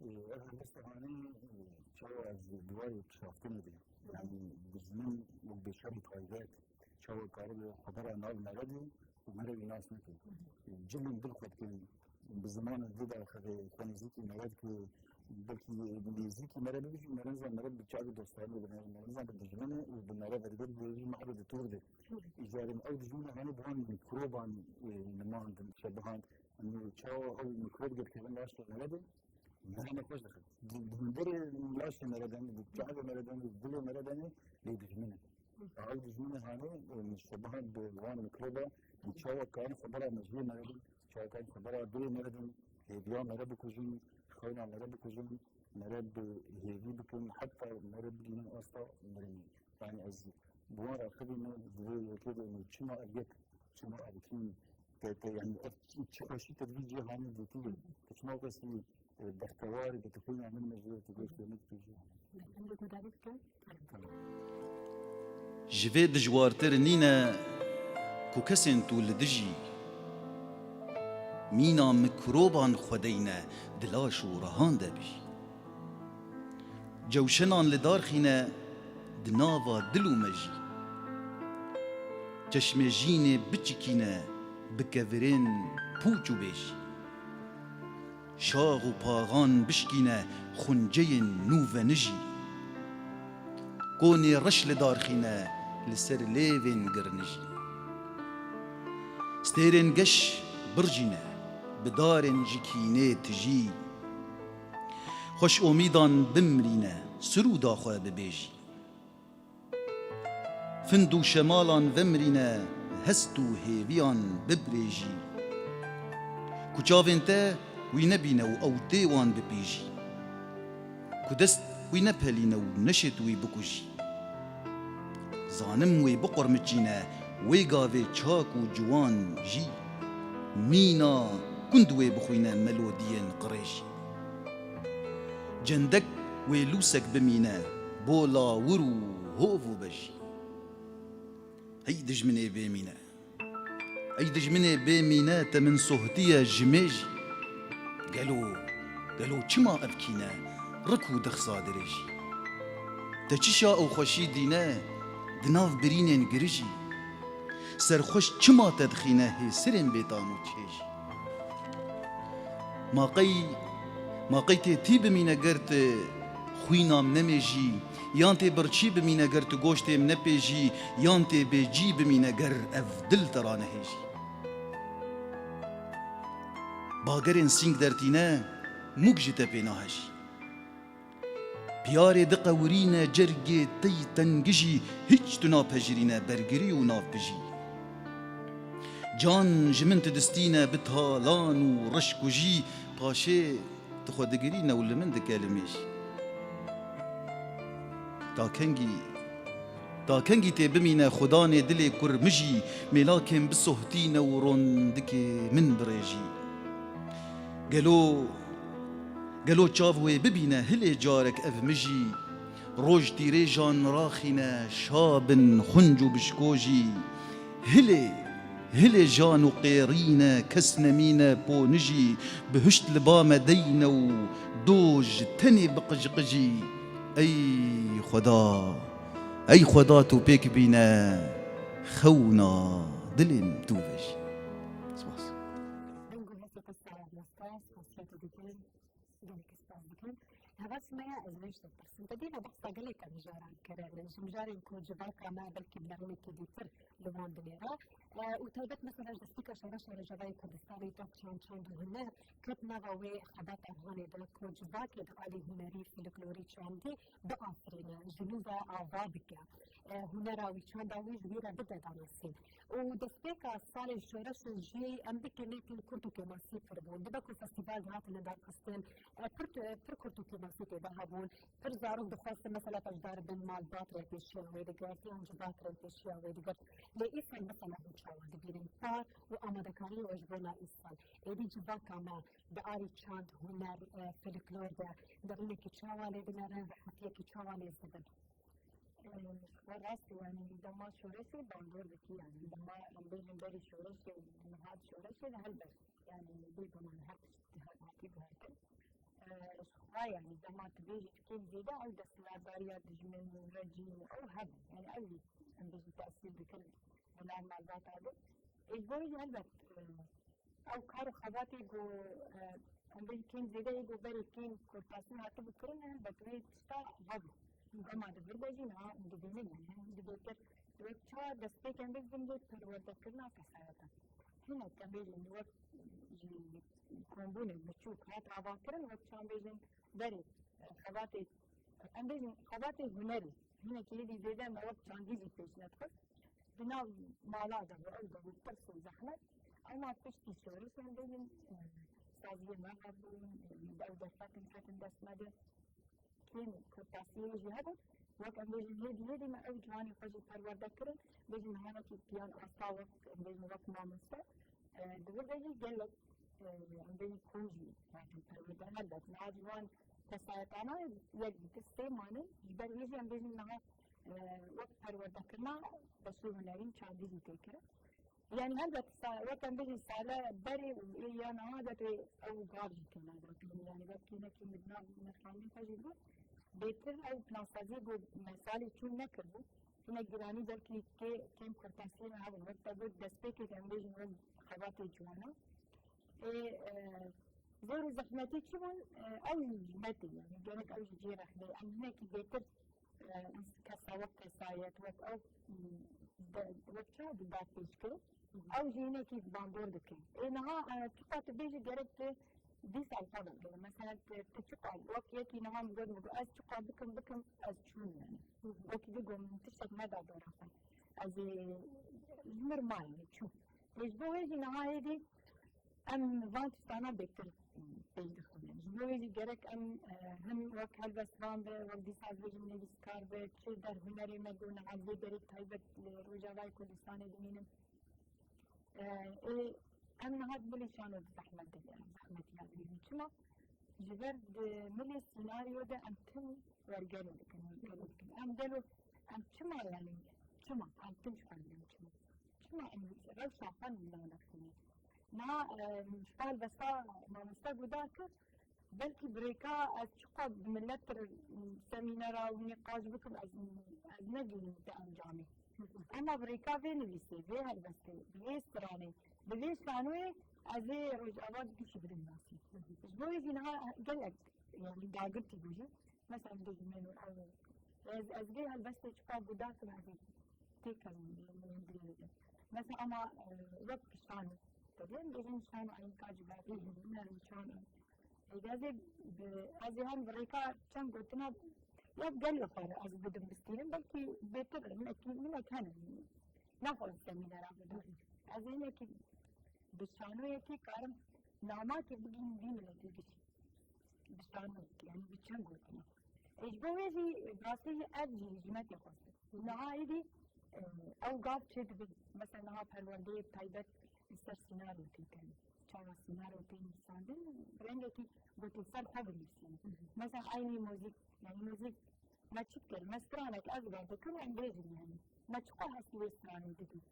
Ev helbesta hanê, e, çawa ez duayê pişaftinê de, yani, dijmin û bêşerî taybet, çawa karibe xwedera nav mere de û mere wî nas neke. Cilên dil xwe dikin, bi zimanê dil de xwe, xwe nêzîkî mere dike, belkî nêzîkî mere bibî jî, mere nizam, mere bi çavê dostanê de, mere nizam bi dijminê û bi mere verî de, bi jî mehbê de tûr de. Îcarên ew dijminê hanê bi wan mîkroban, e, nimandin, şebihand. Yanî çawa ew mîkrob girtibin laşê mere de, mere nexweş dixin. Di hundirê laşê mere de, di çavê mere de, di dilê mere de lê dijmin e. Ew dijmin e hanî, e, şebahan bi wan mîkroba, çawa karin xwe bera mejiyê mere de, çawa karin xwe bera dilê mere de, hêviya mere bikujin, xewna mere bikujin, mere bi hêvî bikin, heta mere bigihînin asta mirinê. Yanî ez bi wan re xivî me, divê yekê de, yanî çima ev yek, çima ev kî, te, te, yanî ev çi xweşî te di vî cîhanê dîtiye. Te çima kesî, e, bextewar, te xwîna min mejiyê, te goştê min dikujî. Em bi guhdar bikin. Ji vê dijwartir nîne ku kesên tu li dijî mîna mikroban xwe deyne di laş û rihan de bijî. Cewşenan li dar xîne di nava dil û mejî. Çeşmê jînê biçikîne bi kevirên pûç û bêjî. Şax û paxan bişkîne xunceyên nû venijî. Konê reş li dar xîne li ser lêvên girnijî. Stêrên geş birjîne bi darên ji kînê tijî. Xweş omîdan bimrîne, sirûda xwe bibêjî. Find û şemalan vemirîne, hest û hêviyan bibrêjî. Ku çavên te wî nebîne û ew tê wan bipîjî. Ku dest wî nepelîne û neşêt wî bikujî. Zanim wê biqurmiçîne, wê gavê çak û ciwan jî. Mîna kund wê bixwîne melodiyên qirêjî. Cendek wê lûsek bimîne, bo lawir û hov û bejî. Hey dijminê bêmîne. Ey dijminê bêmîne, te min sohtiye ji mêjî. Gelo, gelo çima ev kîne, rik û dixsa dirêjî? Te çi şa û xweşî dîne, di nav birînên girijî? Serxweş çima te dixîne hêsirên bêtan û çêjî? Ma qey, ma qey tê tî bimîne ger tu xwîna min nemêjî, yan tê birçî bimîne ger tu goştê min nepêjî, yan tê bêcî bimîne ger ev dil te ranehêjî. Bagerên sîng dertîne, mûk ji te pê nahejî. Piyarê diqewirîne, cergê tey tengijî, hiç tu napejirîne bergirî û navpijî. Can ji min tu distîne bi talan û reşkujî, paşê tu xwe digirîne û li min dikelimêjî. Ta kengî, ta kengî tê bimîne xudanê dilê kurmijî, mêlakên bisohtîne û rondikê min birêjî. Gelo, gelo çav wê bibîne hilê carek ev mijî? Roj tîrêjan raxîne, şa bin xunc û bişkojî. Hilê, hilê jan û qêrîne, kes nemîne ponijî, bihişt li ba me deyne û doj tenê biqijqijî. Ey Xweda, ey Xweda tu pêk bîne, xewna dilên tu vejî. Spas. Deng û hesê te sağ ol, spas, spas, spas. Gelek spas dikim. Heval Sumeyya, ez vê ji te pirsim. Te dîna behsa gelek mijaran kirin. Ji mijarên ku civaka me belkî bi nirxekî dîtir li wan dinêre. E, û taybet mesela ji destpêka şoreşa Rojavayê Kurdistanê, Tok Çand, Çand û Huner ket nava wê xebata hanê de ku civakê di alî hunerî, folklorî, çandî biafirîne, ji nû ve ava bike. E, hunera wî, çanda wî ji wî re bide danasîn. Û destpêka salên şoreşê jî em bikê nêkin kurd û kêmasî pir bûn. Dibe ku festîval dihatin lidarxistin, e, pir, e, pir kurd û kêmasî tê de hebûn. Pir zarok dixwestin mesela beşdar bin, malbat rê pêşiya wê digirt, yan civak rê pêşiya wê digirt. Lê îsal mesela hûn çawa dibînin? Kar û amadekariya we ji bona îsal. Êdî civaka me di alî çand, huner, e, folklor de derînekî çawa lê dinerin, rehetiyekî çawa lêz dibin? Ee, ji xwe rast e, yanî dema şoreşê bandor dikî, yanî dema em bêjin berî şoreşê, niha di şoreşê de helbet, yanî bê guman her tişt, her tiştî guhertin. Ee, ji xwe, yanî dema tu bêjî tu kêm zêde ew desthilatdariya dijmin û rejîm û ew hebû, yanî ew jî em bêjin tesîr dikin di nav malbata de. Ê, ji bo wê jî helbet, e, Ew kar û xebatê ku, e, em bêjin kêm zêde yê ku berê kêm kurtasî hatibû kirin, helbet wê tişta hebû. Dema di vir de jî niha em dibînin, yanî em dibê kir, wek çawa destpêk em bêjin vê perwerdekirina kesayeta. hinek em bêjin wek ji kombûnê biçûk hat avakirin, wek çi em bêjin berê, e, xebatê, em bêjin xebatê hunerî. Hinek êdî zêde me wek çandî jî pêş nedixist. Di nav mala de bû, ew de bû pirs û zehmet. Ema piştî şorişan bêjin, e, saziyê me hebûn, e, ew derfetin ketin dest me de. Kêm kurtasiyê jî hebûn. Wek em bêjin hêdî hêdî me ew ciwanê xwe jî perwerde kirin. Bêjin niha wekî piyan asta wek, em bêjin wek mamoste. E, di vir de jî gelek, e, em bêjin kom jî hatin perwerde. Helbet niha ji wan kesayetana yek, du, sê mane. Ji ber wê jî em bêjin niha, e, wek perwerdekirina beşê hunerî çandî jî tê kirin. Yani helbet sa-, wek em bêjin sale berê û ê ya niha de tê ew gav jî têne gotin. Yani belkî hinekî min nav nirxandin xwe jî bû. Bêtir ew plansaziyê ku me salê çûn nekiribû. Hinek giranî belkî kê-, kêm kurtasiyê me hebûn. Wek te got destpêkê em bêjin wek xebatê ciwana. Ê, e, zor û zehmetî çi bûn? E, ew jî ji me tê, yani gerek ew jî cê rexnê. Em hinekî bêtir, e, ins-, kesa wek kesayet, wek ew, m, de, wek çawa di dar pêş kirin. Ew jî hinekî bandor dikin. Ê niha, e, çiqa tu bêjî gerek tu dîsa xwe vegere. Mesela tu, tu çiqa wek yekî niha min got, min got, ez çiqa bikim, bikim, ez çûm yani. Wekî di got, min tiştek neda dora xwe. Ez ê ji mir mayî çûm. Ê ji bo wê jî niha hêdî em van tiştana bêtir pêş dixin. Ji bo wê jî gerek em, e, him wek helbestvan be, wek dîsa bêjin nivîskar be, çi der hunerê me ku niha vê derê taybet li Rojavayê Kurdistanê dimînin. E, ê, em niha di bilî şano di zehmet de, zehmetiya dibînin. Çima? Ji ber di milê sînaryo de em tim wergerê dikin, wergerê dikin. Em gelo, em çima yani, çima? Em tim ji xwe dikin çima? Çima em rewşa xwe navnextînin? Na, e, ji xwe helbesta mamoste guhdar kir, belkî bi rêka ez çiqa bi millet re semînera û nîqaş bikim, ez, ez negihînim te encamê. Ema bi rêka vê nivîsê, vê helbestê, bi vê stranê, bi vê şanoyê ez ê Rojava gişî bidim nasî. Ji bo wê jî niha gelek, yani dagirtî bû jî. Mesela, em bêjin, meno ew, ez, ez vê helbestê çiqa guhdar kim, ez ê têkevim, mesela, ama, e, wek şano, tabii, em bêjin şano, enka, cibakî, huner, çan, e, ez ê bi, ez ê hem bi rêka çend gotina, ya gel xwe re ez bidim bistînim, belkî bêtir, hinekî, hinek hene, naxwazim semînera bidim. Ez ê hinekî bi şanoyekî karim namakê bigihînim vî miletê gişî. Bi şano, yani bi çend gotina. E, ji bo wê jî, rastî jî ev jî hizmetê xwestin. Niha êdî, e, ew gav çêdibin. Mesela niha perwerdeyê taybet li ser sînaryo tê kirin. Çawa sînaryo tê nivîsandin, rengekî gotê ser xwe binivîsînin. Mesela eynî muzîk, yani muzîk me çi dikir? Me stranek ez ber dikim, em bêjin yani. Me çiqas hestî wê stranê didin.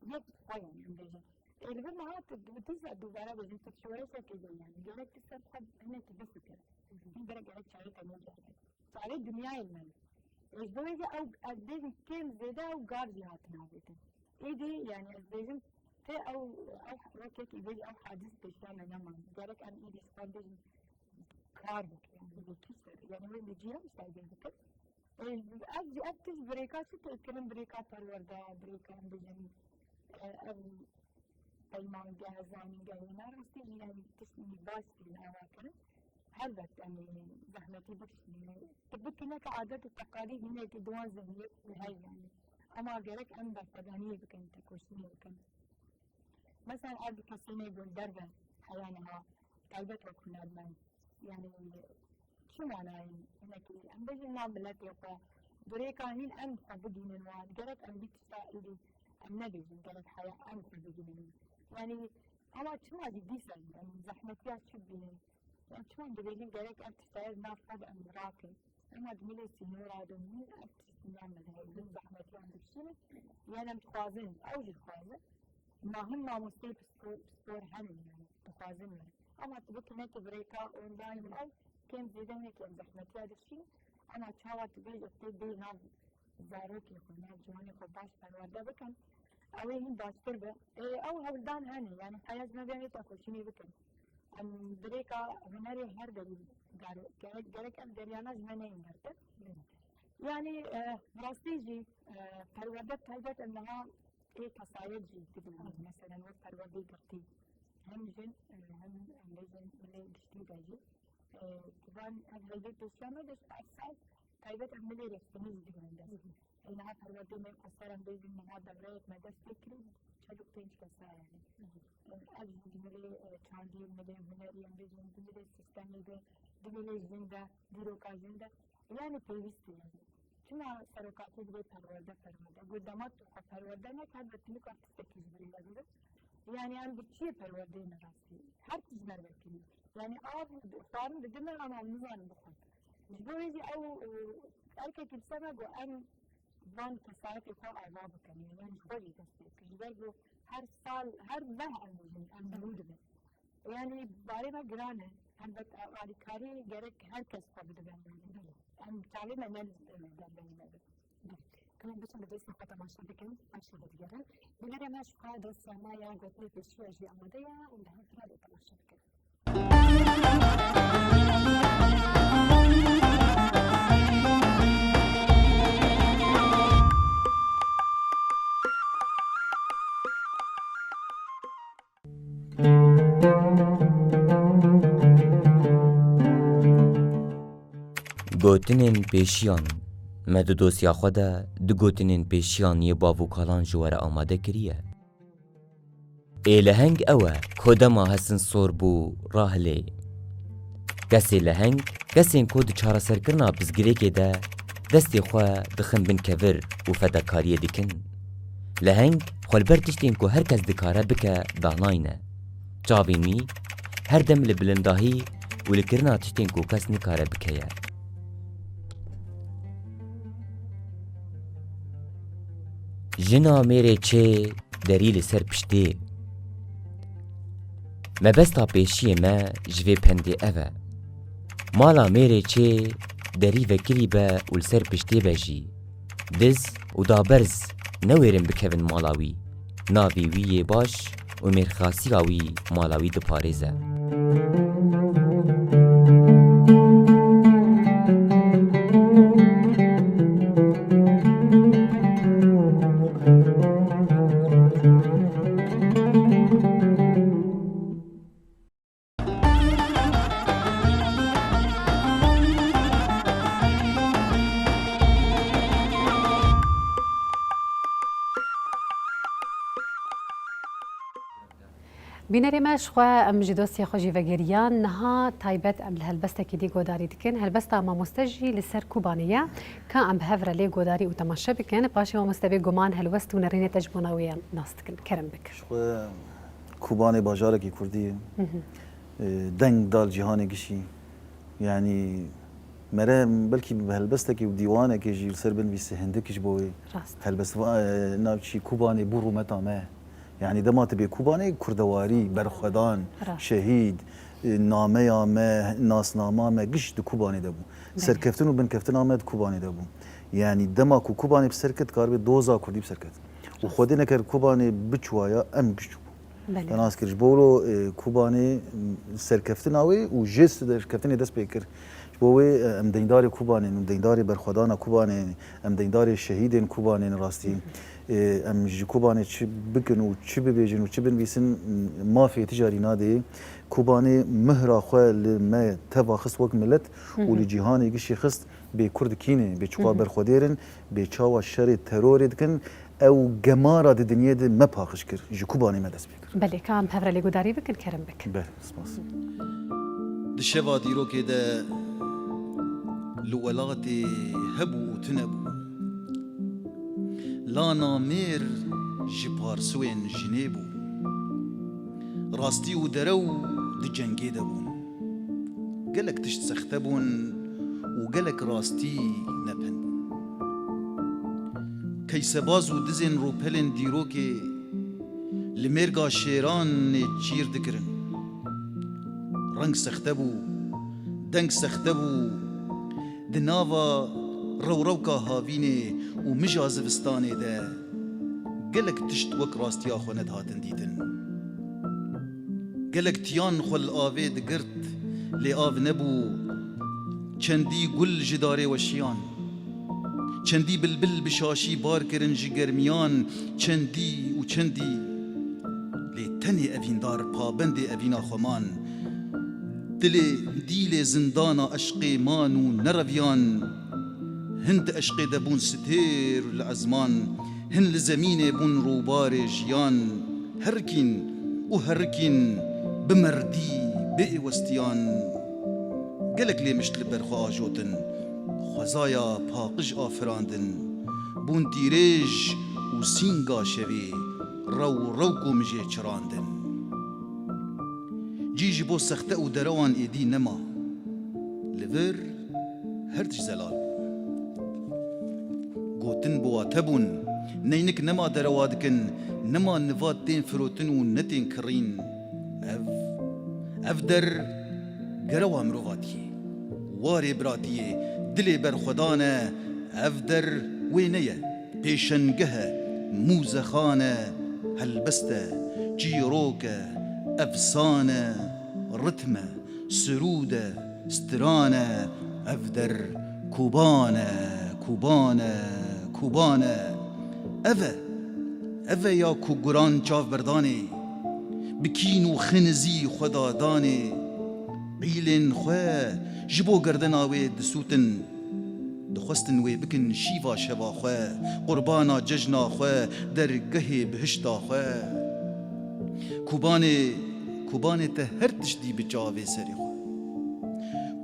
Yek xwe yani em bêjin. Ê, li vir niha tu, tu dîsa dubare bêjin, tu şoreşekê de yani. Gerek tu ser xwe hinekî bifikir. Hîn bire gerek çayê te nêgere. Çayê dinyayê me. Ê, ji bo wê jî ew, ez bêjim kêm zêde ew gav jî hatin avêtin. Êdî yani ez bêjim te ew, ew wekek ê bêjî ew hadis pêşiya me neman. Gerek em êdî ji xwe bêjin kar bikin. Yani wê kî ser. Yani wê mecîra işte bêjin. E, ev, ev tişt bi rêka çi tê kirin, bi rêka perwerde, bi rêka em bêjin, e, ev peymangeh, zanîngeh, wina rastî jî em tiştî baş têne ava kirin. Helbet em ê zehmetî bikişînin. Tu bikî neke adet û teqalîd hinekî di wan zihniyet de heye yani. Ema gerek em berxwedaniyê bikin, tekoşînê bikin. Mesela ev kesênê ku li derve heya niha, taybet wek hunermend, yani çi manayê hinekî em bêjin nav miletê xwe, bi rêka hîn em xwe bigihînin wan, gerek em vî tişta êdî em nebêjin, gerek heya em xwe bigihînin. Yani ama çima jî dîsa jî em zehmetiya çi bibînin? Em çima dibêjin gerek ev tiştayê di nav xwe de em rakin. Ema di milê sînora de hûn ev tişt niha me de heye, hûn zehmetiyan dikişînin. Yan em dixwazin, ew jî dixwazin. Ma him mamosteyê pispor, pispor hene yani, dixwazin me. Ema tu bikî neke bi rêka online ew kêm zêde hinekî em zehmetiya dikişînin. Ema çawa tu bêjî tê bê nav zarokê xwe, nav ciwanê xwe baş perwerde bikin. Ew ê hîn baştir be. Ê, ew hewldan hene, yani heya ji me ve hê tekoşînê bikin. Em bi rêka hunerê her derî dar-, gerek, gerek ev deryana ji me neyên dertir. Yani, e, rastî jî, e, perwerde taybet em niha ê kesayet jî dibînin. Mesela wek perwerdeyê girtin. Me de ji ev sal taybet em milê rêxistinê jî digrin dest. Niha perwerdê me qesar em bêjin, niha devreyek me dest pê kirî, çelûk pênc kes e yani. Ev jî di milê, e, çandî, milê hunerî, em bêjin, di milê sîstemê de, di milê jin de, dîroka jin de. Yani pêwîst e yani. Çima serokatî divê perwerde, perwerde? Got dema tu xwe perwerde neke, helbet tu nika tiştekî ji birî vegirin. Yani em bi çiyê perwerdeyê ne rastî? Her tişt ji me re vekirî. Yani av xwarin didin me, ama em nizanin bixwin. Ji bo wê jî ew, e, erkekî li ser me got, em van kesayetê xwe ava bikin, yani em ji xwe jî dest pê bikin. Ji ber ku her sal, her meh em dijîn, em nû dibin. Yani barê me giran e. Helbet ev alîkarî gerek her kes xwe bide ber derdê me. Em çavê me ne li ber derdê me be. Em biçin bi destê xwe temaşe bikin, paşê vedigerin. Bînerê me ji xwe dosya me ya gotinê pêşiya jî amade ye, em bi hev re lê temaşe bikin. Gotinên pêşiyan. Me di dosya xwe de du gotinên pêşiyan yê bav û kalan ji we re amade kiriye. Ê leheng ew e, ku dema hesin sor bû, rahilê. Kesê leheng, kesên ku di çareserkirina pirsgirêkê de destê xwe dixin bin kevir û fedakariyê dikin. Leheng xwe li ber tiştên ku her kes dikare bike danayne. Çavên wî her dem li bilindahî û li kirina tiştên ku kes nikare bike ye. Jina mêrê çê derî li ser piştê. Mebesta pêşiyê me ji vê pendê ev e. Mala mêrê çê derî vekirî be û li ser piştê be jî. Diz û daberz newêrin bikevin mala wî. Navê wî yê baş û mêrxasiya wî mala wî diparêze. Bînerê me, ji xwe em ji dosyê xwe jî vegeriyan. Niha taybet em li helbestekî dî godarî dikin. Helbesta mamoste jî li ser Kobanê ye. Ka em bi hev re lê godarî û temaşe bikin. Paşê mamoste bêguman helwest û nerînê te ji bona wê ye nas dikin. Kerem bik. Ji xwe Kobanê bajarekî kurdî ye. Hı hı. E, deng da li cîhanê gişî. Yanî mere belkî bi helbestekî û dîwanekê jî li ser binivîsî hindik ji bo wê. Rast. Helbest va-, e, navçî Kobanê bû rûmeta me. Yanî dema tu bê Kobanê kurdewarî, berxwedan, Rast. şehîd, e, nameya me, nasnama me giş di Kobanê de bû. Belê. Serkeftin û binkeftina me di Kobanê de bû. Yanî dema ku Kobanê bi ser ket, karibê doza kurdî bi ser ket. Û Xwedê nekir Kobanê biçûwaya, em biçûbû. Belê. Te nas kir. Ji bo wilo, e, Kobanê, m, serkeftina wê û jê serkeftinê dest pê kir. Ji bo wê, e, em deyndarê Kobanê ne, em deyndarê berxwedana Kobanê ne, em deyndarê şehîdên Kobanê ne rastî. Hı hı. E, em ji Kobanê çi bikin û çi bibêjin û çi binivîsin, m, mafê ticarî nadê. Kobanê mihra xwe li me teva xist wek milet û Hı hı. li cîhanê gişî xist. Bê Kurd kî ne, bê çiqas Hı hı. berxwedêr in, bê çawa şerê terorê dikin, ew gemara di dinyê de me paqij kir, ji Kobanê me dest pê kir. Belê, ka em hev re lêgodarî bikin, kerem bik. Belê, spas. Di şeva dîrokê de li welatê hebû û tune bû. Lana mêr ji parsuên jinê bû. Rastî û derew di cengê de bûn. Gelek tişt sexte bûn û gelek rastî nepin bûn. Keysebaz û dizên rûpelên dîrokê li mêrga şêranê çîr dikirin. Reng sexte bû, deng sexte bû, di nava rewrewka havînê û mija zivistanê de gelek tişt wek rastiya xwe nedihatin dîtin. Gelek tiyan xwe li avê digirt, lê av nebû. Çendî gul ji darê weşiyan. Çendî bilbil bi şaşî bar kirin ji germiyan. Çendî û çendî. Lê tenê evîndar pabendê evîna xwe man. Dilê dîlê zindana eşqê man û nereviyan. Hin di eşqê de bûn sitêr li ezman, hin li zemînê bûn rûbarê jiyan. Herikîn û herikîn bi merdî bê westiyan. Gelek lê mişt li ber xwe ajotin, xwezaya paqij afirandin. Bûn tîrêj û sînga şevê, rew rew ku mijê çirandin. Cî ji bo sexte û derewan êdî nema. Li vir her tişt zelal bû. Gotin bi wate bûn, neynik nema derewa dikin, nema niva tên firotin û ne tên kirîn. Ev, ev der gerewa mirovatiyê, warê biratiyê, dilê berxwedan e, ev der wê ne ye. Pêşengeh e, mûzexan e, helbest e, çîrok e, efsan e, ritm e, sirûd e, stiran e, ev der kuban e, kuban e, kuban e. Ev e, ev e ya ku guran çav berdanê, bi kîn û xinizî xwe dadanê. Qîlên xwe ji bo gerdena wê disûtin. Dixwestin wê bikin şîva şeva xwe, qurbana cejna xwe, dergehê bihişta xwe. Kubanê, Kubanê te her tişt dî bi çavê serê xwe.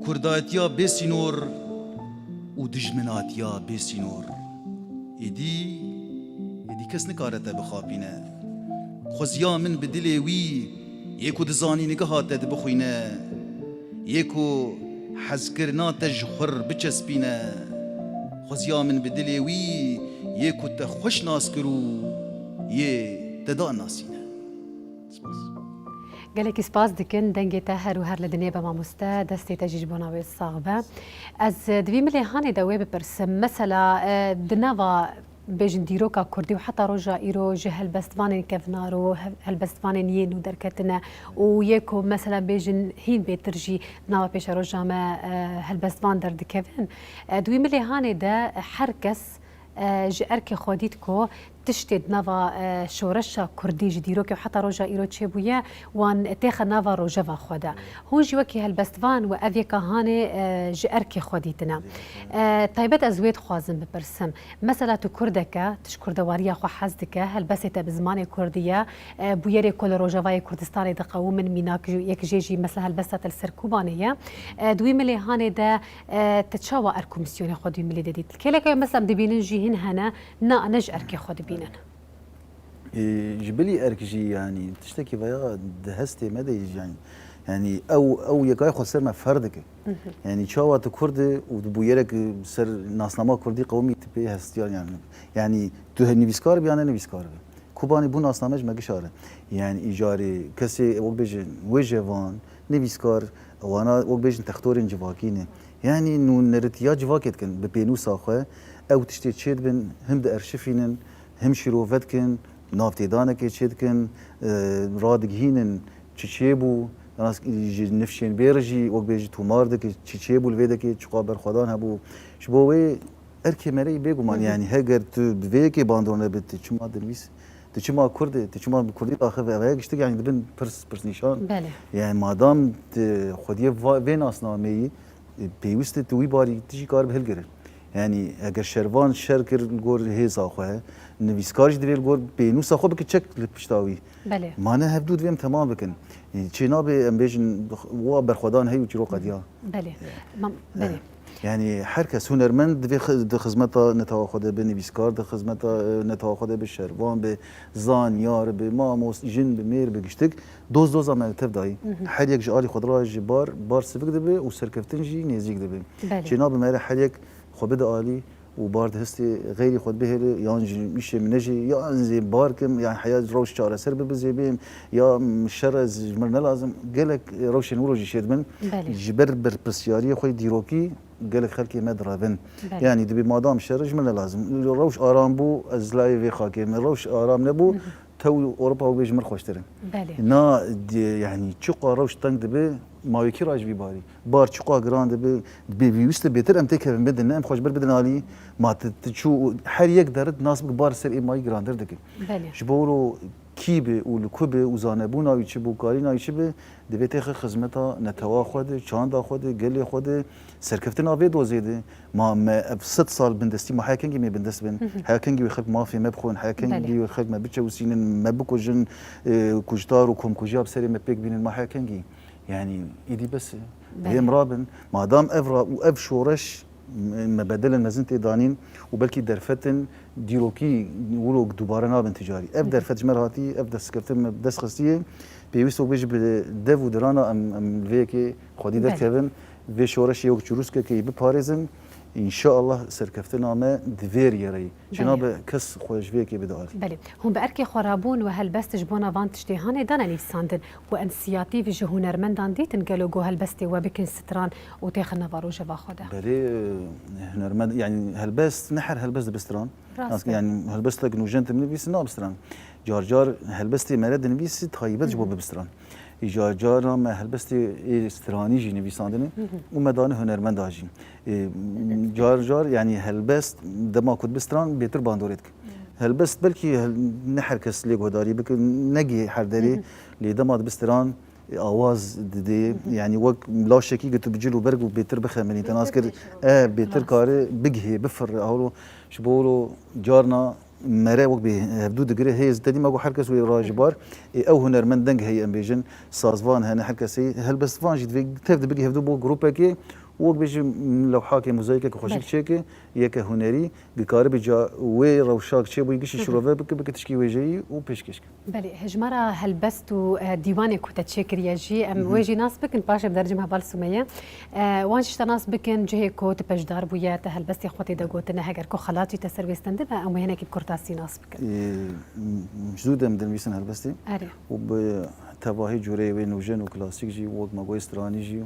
Kurdayetiya bê sînor û dijminatiya bê sînor. Êdî, êdî kes nikare te bixapîne. Xweziya min bi dilê wî yê ku di zanîngeha te dibixwîne. Yê ku hezkirina te ji xwe r biçespîne, xweziya min bi dilê wî yê ku te xweş nas kir û yê te da nasîne. Spas. Gelekî spas dikin, dengê te her û her li dinê be mamoste, destê te jî ji bona wê sax be. Ez, e, di vî milê hanê de wê bipirsim. Mesela, e, di nava bêjin dîroka kurdî û heta roja îro ji helbestvanên kevnar û he-, helbestvanên yên nû derketine û yê ku mesela bêjin hîn bêtir jî nava pêşeroja me, e, helbestvan derdikevin. E, di wî milê hanê de her kes, e, ji erkê xwe dît ku tiştê di nava, e, şoreşa kurdî ji dîrokê û heta roja îro çêbûye, wan têxe nava rojeva xwe de. Hûn jî wekî helbestvan we ev yeka hanê, e, ji erkê xwe dîtine. E, taybet ez wê dixwazim bipirsim. Mesela tu kurdek e, tu ji kurdewariya xwe hez dike, helbestê te bi zimanê kurdî ye, e, bûyerê ku li Rojavayê Kurdistanê diqewimin, mînak yek jê jî mesela helbesta te li ser Kobanê ye. E, di wî milê hanê de, e, te çawa erk û misyonê xwe di wî milê de dît? Kêleka mesela em dibînin jî hin hene, na, ne ji erkê xwe dibînin. Ê, ji bilî erk jî, yanî, tiştekî veya di hestê me de jî, yanî, yanî, ew, ew yekayê xwe ser me ferz dike. Yanî, çawa tu kurd û tu bûyerek ser nasnama kurdî qewimî, tu pê hestiyan, yanî, yanî, tu nivîskar bî, yan ne nivîskar bî. Kobanê bû nasname ji me gişa re. Yanî, îcarê kesê, wek bêjin, wêjevan, nivîskar, wana, wek bêjin, textorên civakî ne. Yanî, nûneritiya civakê dikin, bi pênûsa xwe, ew tiştê çêdibin, him diarşifînin, him şîrove dikin, navtêdanekê çêdikin, e, radigihînin çi çêbû, nas-, ji nifşên bê re jî, wek bêjî, tûmar dike, çi çêbû li vê dekê, çiqa berxwedan hebû. Ji bo wê erkê me re yî bêguman, Hı hı. yanî heger tu bi vê yekê bandorne bit, tu çima dinivîs, tu çima kurd î, tu çima bi kurdî daxiv, ev heye giştik, yanî dibin pirs, pirsnîşan. Belê. Yanî madam tu xwediyê va-, vê nasnameyî, e, pêwîst e tu wî barî tu jî karibe hilgire. Yanî eger şervan şer kir li gor hêza xwe, nivîskar jî divê li gor pênûsa xwe bike çek li pişta wî. Belê. Mane hevdû divê em temam bikin. E, çê nabe em bêjin wa berxwedan hey û çîroka diya. Belê. Mam-, E, belê. Yanî her kes hunermend divê xi-, di xizmeta netewa xwe de be, nivîskar di xizmeta, e, netewa xwe de be, şervan be, zanyar be, mamos, jin be, mêr be, giştik. Doz doza me li tev dayî. Hı hı. Her yek ji alî xwe dira ji bar, bar sivik dibe û serkeftin jî nêzîk dibe. Belê. Çênabe me re her yek xwe bide alî û bar di hestê xeyrî xwe bihêle, yan ji îşê min nejê, yan zê bar kim, yan heya rewş çareser bibe zê bêm, ya şer ez ji min ne lazim. Gelek rewşên wilo jî şêdibin. Belê. Ji ber berpirsyariyê xwe yê dîrokî gelek xelkê me direvin. Belê. Yanî dibê madam şer ji min ne lazim. Rewş aram bû, ez layê vê xakê me. Rewş aram nebû, Hı hı. Tew Ewropa û bê ji min xweştir in. Belê. Na, di-, yanî çiqa rewş teng dibe, ma wekî ra ji vî barî. Bar çiqa giran dibe, bi pêwîst e bêtir em têkevin bidin, em xwe ji ber bidin alî, ma tu, tu çû, her yek derit nas bik bar ser ê mayî girantir dike. Belê. Ji bo wilo kî be û li ku be û zanebûna wî çi be û karîna wî çi be, divê têxe xizmeta netewa xwe de, çanda xwe de, gelê xwe de, serkeftina vê dozê de. Ma me ev sed sal bindestî, ma heya kengî me bindest bin? Heya kengî wê xelk mafê me bixwin? Heya kengî wê xelk me biçewsînin, me bikujin, e, kujtar û komkujiya bi serê me pêk bînin? Ma heya kengî? Yanî êdî bes e. Hê em rabin. Madam ev ra û ev şoreş me bedelên mezin tê danîn û belkî derfetên dîrokî wilo dubare nabin ticarî. Ev derfet ji me re hatî, ev destkeftin me bi dest xistiye. Pêwîst wek bêjî bi dev û dirana em, em li vê yekê xwedî derkevin. Vê şoreşê wek çirûskekê biparêzin. Înşaallah serkeftina me di vê riyê re yî. Çênabe kes xwe ji vê yekê bide alî. Belê. Hûn bi erkê xwe rabûn û helbest ji bona van tiştê hanê dane nivîsandin. Ku însiyatîf ji hunermendan dîtin, gelo ku helbestê we bikin stran û têxin nava rojeva xwe de? Belê, e, hunermend, yanî helbest, ne her helbest dibe stran. Rast e. Yanî helbestek nûjen tu binivîsî nabe stran. Car car helbestê me re dinivîsî taybet ji bo bibe stran. Îcar cara me helbestê ê stranî jî nivîsandine û me dane hunermenda jî. E, car car yanî helbest dema ku dibe stran bêtir bandorê dike. Helbest belkî hel-, ne her kes lê guhdarî bike, negihê her derê, lê dema dibe stran, e, awaz didê. Yanî wek laşekî ku tu bi cil û berg û bêtir bixemilî, te nas kir, e, bêtir kare bigihê, bifirre. Hewlo, ji bo wilo carna mere wek bê hevdû digire, hêz te dî me got her kes wê ra ji bar. E, ew hunermend deng heye, em bêjin, sazvan hene, her kes heye, helbestvan jî divê tev de bigihê hevdû bo grûpekê û wek bêjin lewhakê, mozayîkeke xweşik çêke, yeke hunerî, dikaribe ca wê rewşa çêbûyî giştî şirove bike, bike tişkî wêjeyî û pêşkêş ke. Belê, hejmara helbest û, e, dîwanê ku te çêkiriye jî, em wê jî nas bikin, paşê em dercim heval Sumeye. E, wan jî ji te nas bikin, cihê ku tu beşdar bûye, te helbestê xwe tê de gotine, heger ku xelat jî te ser wê stendibe, em wê hinekî bi kurtasî nas bikin. Ê, m-, m-, ji zû de min dinivîsin helbestê. Erê. Û bi tevahî cureyê wê nûjen û klasîk jî, wek me goyê stranî jî,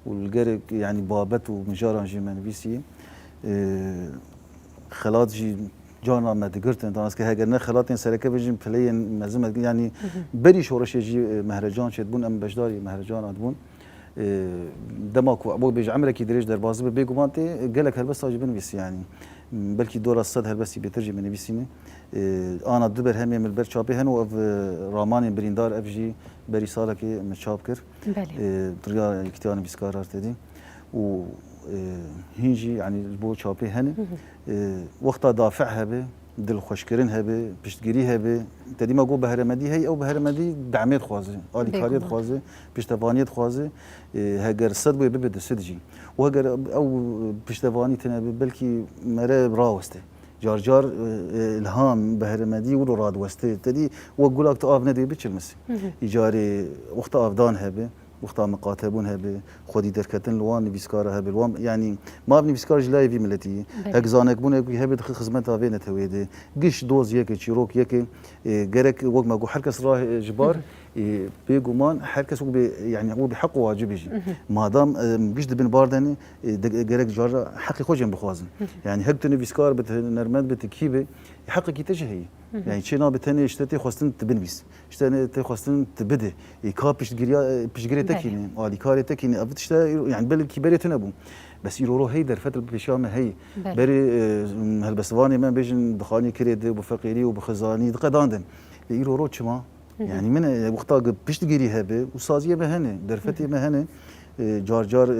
û li gerek, yanî babet û mijaran jî me nivîsî. Ê, xelat jî carna me digirtin. Danske heger ne xelatên sereke bêjin, pileyên mezin me, yanî berî şoreşê jî, e, mehrecan çêdibûn, em beşdarî mehrecana dibûn. E, dema ku bo bêje emrekî dirêj derbas dibe, bêguman tê gelek helbesta jî binivîsî, yanî belkî dora sed helbestî bêtir jî binivîsîne. E, ana du berhemê min li ber çapê hene û ev, e, ramanên birîndar, ev jî berî salekê min çap kir. Belê. E, riya yekîtiya nivîskar ar tedî. Û, e, hîn jî, yanî, ji bo çapê hene. E, wexta dafi'a hebe, dilxweşkirin hebe, piştgirî hebe, te dî me got behremendî heye, ew behremendî demê dixwaze, alîkariyê dixwaze, piştevaniyê dixwaze. E, heger sed wê bibe du sed jî. Û heger ew piştevanî tune be, belkî mere raweste. Car car, e, e, ilham, behremendî wilo radiweste. Te dî wek gulak tu av nedê biçilmisî. Îcarê wexta avdan hebe, wexta miqatebûn hebe, xwedî derketin li wan nivîskara hebe, li wan, yanî ma ev nivîskar ji layê vî miletî ye. Belê. Hek zanekbûnek wî hebe dixe xizmeta vê neteweyê de. Giş doz yek e, çîrok yek e. E, gerek wek me got her kes ra, e, ji bar, e, bêguman her kes wek bê, yanî wek bê heq û wacibê jî. Madam, e, giş dibin bar de ne, e, de, gerek cara heqê xwe jî em bixwazin. Yanî hek tu nivîskar be, tu hunermend be, tu kî be, heqekî te jî heye. Yanî çê nabe tenê ji te tê xwestin tu binivîs. Ji te ne tê xwestin tu bide. Ê ka piştgiriya, e, piştgirê te kî ne, alîkarê te kî ne. Ev tişte, yanî belkî berê tune bû. Bes îro ro hey derfet li pêşiya me hey. Belê. Berê, e, helbestvanê me bêjin bi xanî kirê de, bi feqîrî û bi xizanî diqedandin. Lê îro ro çima? Yanî min, e, wexta ku piştgirî hebe û saziyê me hene, derfetê me hene, e, car car, e,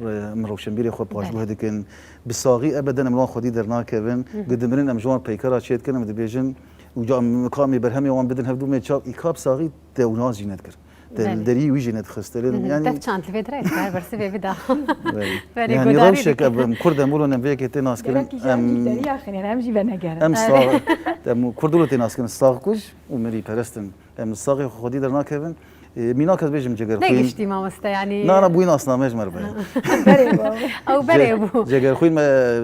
re-, em rewşenbîrê xwe paşguh dikin. Bi saxî ebeden em li wan xwedî dernakevin. Ku dimirin em ji wan peykera çêdikin, em dibêjin, û ca em ka em ê berhemê wan bidin hevdû me çav, î ka bi saxî te û nas jî nedikir. Te li derî wî jî nedixist. Te lê, yanî, dev çand li vê dirayê dikar bersivê bida. Belê. Berê, yanî, guhdarî rewşek dikin. Ev em Kurd em wilo em vê yekê tê nas kirin. Gerek jî em derî yaxin, yanî em jî venegerin. Em sax, em Kurd wilo tê nas kirin, sax kuj û mirî perestin. Em saxê xwe xwedî dernakevin. E, mînak ez bêjim cegerxwîn. Ne giştî mamoste, yanî. Na, na, bûyî nasname ji me re be. Berê bû. Ew berê bû. Ce-, cegerxwîn me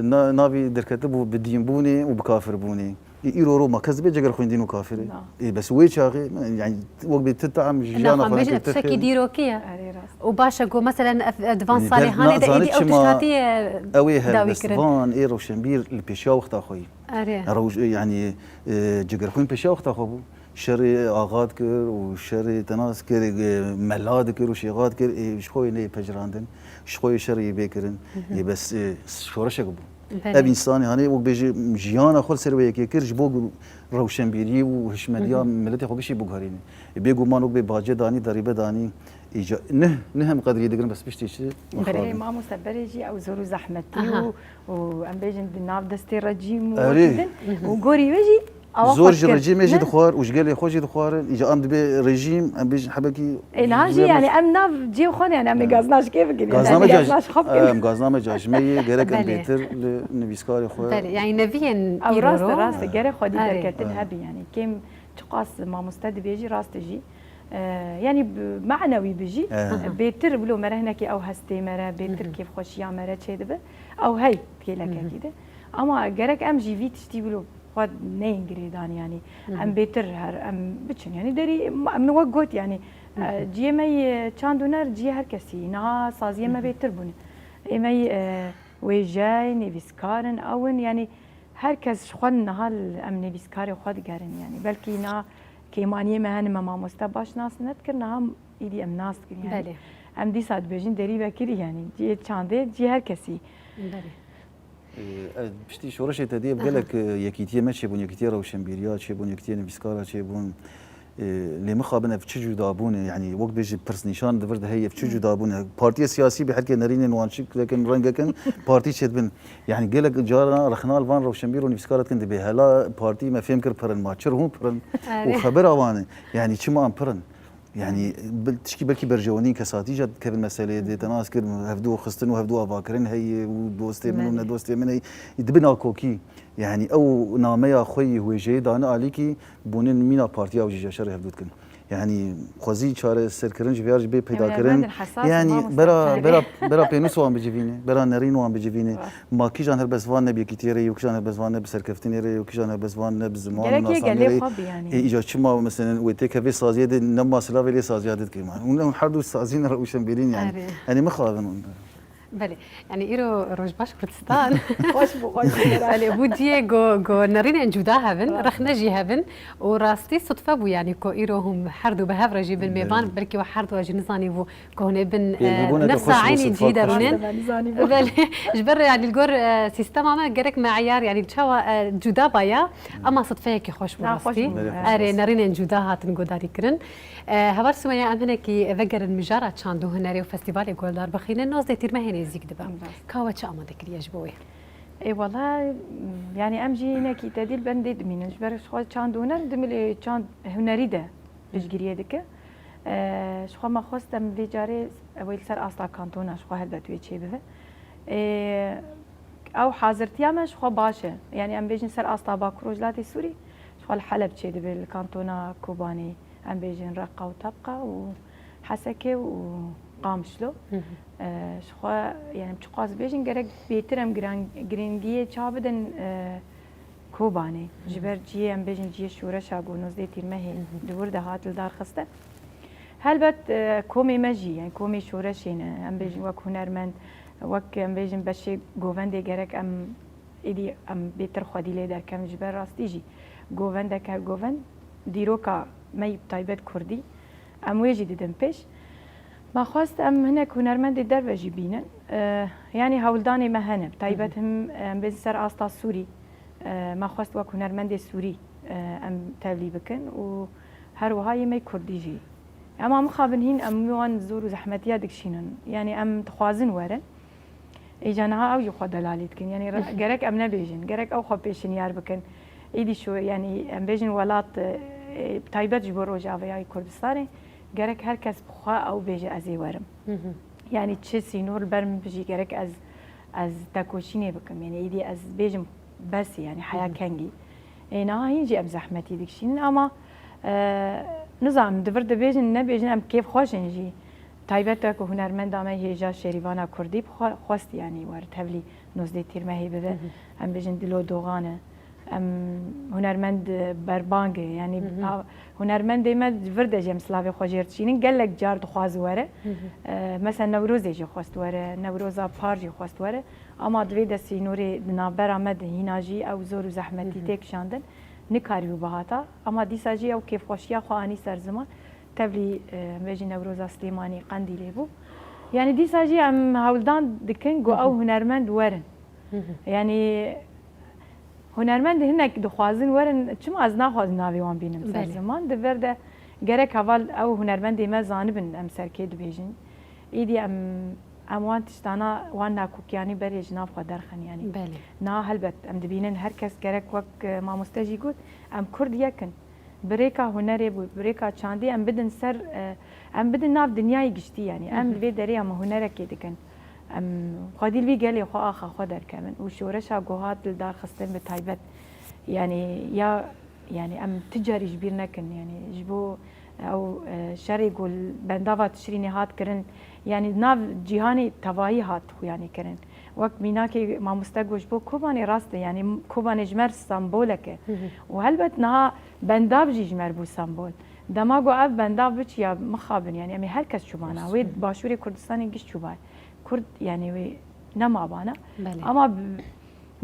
na-, navî derketibû bi dînbûnê û bi kafirbûnê. Ê, îro ro ma kes dibê cegerxwîn dîn û kafir e? Na. Ê, bes wê çaxê, yanî, wek bê ti tam ji jiyana xwe nekir, ti xêr. Tiştekî dîrokî ye. Erê, rast. Û baş e ku, meselen, ev, ev di van salê hanê de êdî ew tişt hatiye dawî kirin. Ew ê helbestvan, ê rewşenbîr li pêşiya wexta xwe yî. Erê. Rewş-, yanî, e, cegerxwîn pêşiya wexta xwe bû. Şerê axa dikir û şerê te nas kir, e, mela dikir û şêxa dikir, ê, ji xwe yê neyê pejirandin, ji xwe yê şerê yê bê kirin. Ê, bes, e, şoreşek bû. Ev însanê hanê wek bêjî jiyana xwe li ser wê yekê kir, ji bo ku rewşenbîrî û hişmediya miletê xwe gişî biguherîne. Bêguman wek bê bace danî, derîbe danî, îca-, neh, neh em qedrî digirin, bes piştî çi? Berê mamoste berê jî ew zor û zehmetî û, û em bêjin di nav destê rejîm û wekî din û gorî wê jî awa xwe dikir. Zor ji rejîmê jî dixwar û ji gelê xwe jî dixwarin. Îca em dibê rejîm, em bêjin hebekî. Ê, niha jî, yanî, em nav cihê xwe de, yanî, em ê gaznaj kê bikin, yanî, gaznaj xwe bikin. Em gazname ca ji me yê gerek em bêtir li nivîskarê xwe. Belê, yanî, neviyên îro rast e, rast e, gerek xwedî derketin hebî, yanî, kêm çiqas mamoste dibêjî rast e jî. E, yanî, bi, manewî bi jî, bêtir wilo mere hinekî ew hestê mere, bêtir kêfxweşiya mere çêdibe. Ew hey kêlekekî de. Ama gerek em jî vî tiştî wilo xwe neyên girêdan, yanî em bêtir her em biçin. Yanî derî em wek got, yanî, e, ciyê me yê çand û huner ciyê her kesî. Niha saziyê me bêtir bûne. Ê me yê, e, wêjey, nivîskar in, ew in, yanî her kes ji xwe niha em nivîskarê xwe digerin, yanî belkî niha kêmaniyê me hene me mamoste baş nas nedikir, niha îdî em nas dikin, yanî. Belê. Em dîsa dibêjin derî vekirî, yanî ciyê çandê ciyê her kesî. Belê. Ev piştî şoreşê tedî ev gelek, e, yekîtiyê me çêbûn, yekîtiya rewşenbîriya çêbûn, yekîtiya nivîskara çêbûn. E, lê mixabin ev çi cudabûn e, yanî wek bêjî pirsnîşan di vir de heye, ev çi cudabûn e. Partiya siyasî bi herkê nerînên wan şiklekin, rengekin, partî çêdibin. Yanî gelek cara rexna li van rewşenbîr û nivîskara dikin dibê hela partî me fêm kir pirin, ma çi hûn pirin û xebera wan e. Yanî çima em pirin? Yanî, bil-, tişkî belkî berjewenî kesatî jî dikevin meseleyê de, te nas kir, hevdû xistin û hevdû avakirin heye û dostê min û ne dostê min heye. Dibe nakokî. Yanî, ew nameya xwe yê wêjeyê dane alîkî bûnin mîna partiya ew jî ji şerê hevdû dikin. Yanî, xwezî çareserkirin ji vê ya jî bê peydakirin. Yanî, bera, bera, bera pênûs wan bicivîne, bera nerîn wan bicivîne. Ma kîjan helbestvan ne bi yekîtiyê re yê, û kîjan helbestvan ne bi serkeftinê re yê, û kîjan helbestvan ne bi ziman û nasanê re yê. Ê, îca çima, meselen, wê têkevê saziyê de nema silavê lê saziya de dikê. Hûn, hûn her du sazî ne rewşenbîrîn, yanî. Erê. Yanî mixabin hûn. Belê. Yanî îro roj baş Kurdistan. Xweş bû, xweş bû. Belê, bû ciyê go, go nerînên cuda hebin, rexne jî hebin û rastî sutfe bû, yanî ku îro hûn her du bi hev re jî bin mêvan, belkî we her du jî nizanîbû. Ku hûn ê bin, e, nefsa eynî cihî de rûnin. Belê, ji ber, yanî, li gor, e, sîstema me gerek meyar, yanî, çawa, e, cuda baya, ama sitfeyekî xweş bû rastî. Erê, nerînên cuda hatin guhdarî kirin. E, Heval Sumeya, em hinekî vegerin mijara çand û hunerê û festîvalê Goldar bixînin, nozdeh tîrmehê nêzîk dibe. Ka we çi amade kiriye ji bo wê? Ê, wela, yanî, em jî hinekî tedî li bendê dimînin. Ji ber xwe çand û huner dimilê çand hunerî de piştgiriyê dike. E, ji xwe me xwest em vê carê ew ê li ser asta kantona ji xwe helbet wê çêbibe. E, ew hazirtiya me ji xwe baş e. Yanî em bêjin ser asta Bakur Rojhilatê Sûrî, ji xwe li Heleb çêdibe, li kantona Kobanê, em bêjin Reqa û Tebqa û Heseke û Qamişlo. E, ji xwe, yanî em çiqas bêjin, gerek bêtir em giran-, girîngiyê çawa bidin, e, Kobanê. Ji ber cihê, em bêjin, cihê şoreşa ku nozdeh tîrmehê di wir de hat lidarxistin. Helbet, e, komê me jî, yani komê şoreşê ne. Em bêjin wek hunermend, wek, em bêjin, beşê govendê gerek em êdî em bêtir xwedî lê derkevin. Ji ber rastî jî govendek her govend dîroka me yî bi taybet kurdî, em wê jî didin pêş. Me xwest em hinek hunermendê derve jî bînin. E, yanî hewldanê me hene. Bi taybet him, em bên ser asta Sûrî. E, me xwest wek hunermendê Sûrî, e, em tevlî bikin û her wiha yê me kurdî jî. Ema mixabin hîn em wan zor û zehmetiya dikişînin. Yanî em dixwazin werin. Îca niha ew jî xwe delalî dikin. Yanî re-, gerek em nebêjin, gerek ew xwe pêşinyar bikin. Îdî şu, yanî em bêjin welat, e, taybet ji bo Rojavayê Kurdistanê, gerek her kes bi xwe ew bêje, ez ê werim. Yanî çi sînor li ber min bijî, gerek ez, ez tekoşînê bikim. Yanî îdî ez bêjim bes, yanî heya kengî. Ê, niha hîn jî em zehmetî dikişînin, ama, e, nizanim, di vir dibêjin, nebêjin, em kêfxweş in jî. Taybet e ku hunermenda me hêja Şêrîvana Kurdî bi xwe xwest, yanî wer tevlî nozdeh tîrmehê bibe. Em bêjin Dilo Dogan e. Em hunermend berbang e, yanî a, hunermendê me di vir de jî em silavê xwe jê re dişînin. Gelek car dixwaz were. E, mesela Newrozê jî xwest were, Newroza par jî xwest were. Ama di vê de sînorê di navbera me de hîna jî ew zor û zehmetî tê kişandin. Nikarîbû bihata. Ama dîsa jî ew kêfxweşiya xwe anî ser ziman. Tevlî, e, em bêjin Newroza Silêmanî, Qendîlê bû. Yanî dîsa jî em hewldan dikin ku ew hunermend werin. Hı hı. Yanî hunermendê hinek dixwazin werin, çima ez naxwazim navê wan bînim ser Belê. ziman? Di vir de gerek heval ew hunermendê me zanibin em ser kê dibêjin. Îdî em, em wan tiştana, wan nakokiyanî berê ji nav xwe derxin yanî. Belê. Na helbet em dibînin her kes gerek wek, e, mamoste jî got, em Kurd yek in. Bi rêka hunerê, bi, bi rêka çandî em bidin ser, e, em bidin nav dinyayê giştî yanî. Em Hı hı. li vê derê em hunerekê dikin. Em xwedî li vî gelê xwe axa xwe derkevin û şoreşa ku hat li dar xistin bi taybet. Yanî ya, yanî em ti carî ji bîr nekin. Yanî ji bo ew, e, şerê ku li bendava Tişrînê hat kirin, yanî nav cîhanê tevayî hat xuyanî kirin. Wek mînakê mamoste got ji bo Kobanê rast e, yanî Kobanê ji me re sembolek e. Hı hı. Û helbet niha bendav jî ji me re bû sembol. Dema ku ev bendav biçiya mixabin, yanî em ê her kes çûbana. Rast. Wê Başûrê Kurdistanê giş çûbay. Kurd, yanî wê nemabana. Belê. Ama bi,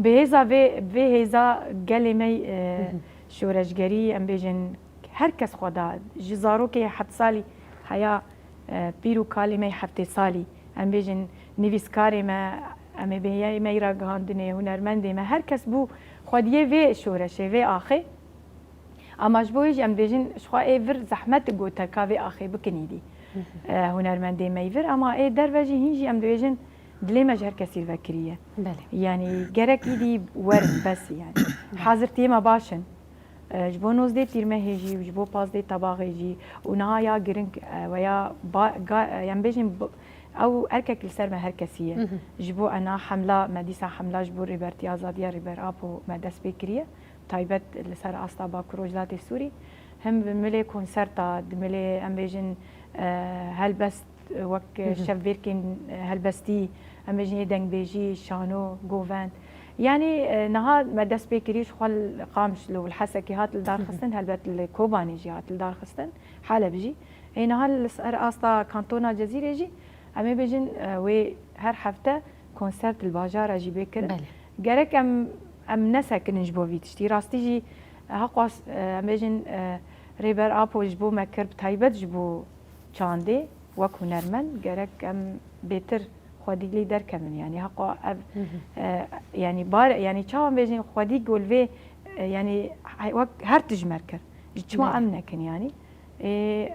bi hêza vê, vê hêza gelê me, e, Hı hı. şoreşgerî, em bêjin her kes xwe da. Ji zarokê heft salî heya, e, pîr û kalê me heftê salî. Em bêjin nivîskarê me, em ê bêyê me yî ragihandinê, hunermendê me. Her kes bû xwediyê vê şoreşê, vê axê. Ama ji bo wê jî em dibêjin, ji xwe ê vir zehmet goterka vê axê bikin îdî. Hı hı. E, hunermendê me yî vir, ama ê derve jî hîn jî em dibêjin, dilê me ji her kesî ve kiriye. Belê. Yanî gerek îdî werin, bes yanî. Hazirtiyê me baş in. E, ji bo nozdeh Tîrmehê jî, ji bo pazdeh Tebaxê jî û niha ya giring, e, weya ba-, ga-, e, em bêjin, b-, ew erkek li ser me her kesî ye. Hı hı. Ji bo ena hemla, me dîsa hemla ji bo Rêbertiya Azadiya Rêber Apo me dest pê kiriye. Taybet li ser asta Bakur Rojhilatê Sûrî, him bi milê konserta, di milê, em bêjin, e, helbest, wek Hı hı. şevbêrkên, e, helbestî, em bêjin yê dengbêjî, şano, govend. Yanî, e, niha me dest pê kirî ji xwe li Qamişlo, li Hesekê hat li dar Hı hı. xistin, helbet li Kobanê jî hat li dar xistin, Heleb jî. Ê niha li ser asta kantona Cezîrê jî, em ê bêjin, e, wê her hefte konsert li bajara jî bê kirin. Belê. Gerek em, em nesekinin ji bo vî tiştî. Rastî jî, e, heqwas, e, em bêjin, e, Rêber Apo ji bo me kir, bi taybet ji bo çandê, wek hunermend, gerek em bêtir xwedî lê derkevin. Yanî heqwa ev, Hı hı. e, yanî bar, yanî çawa em bêjin xwedî gol vê, e, yanî he-, wek her tişt ji me kir. Ji çima Belê. em nekin yanî? Ê,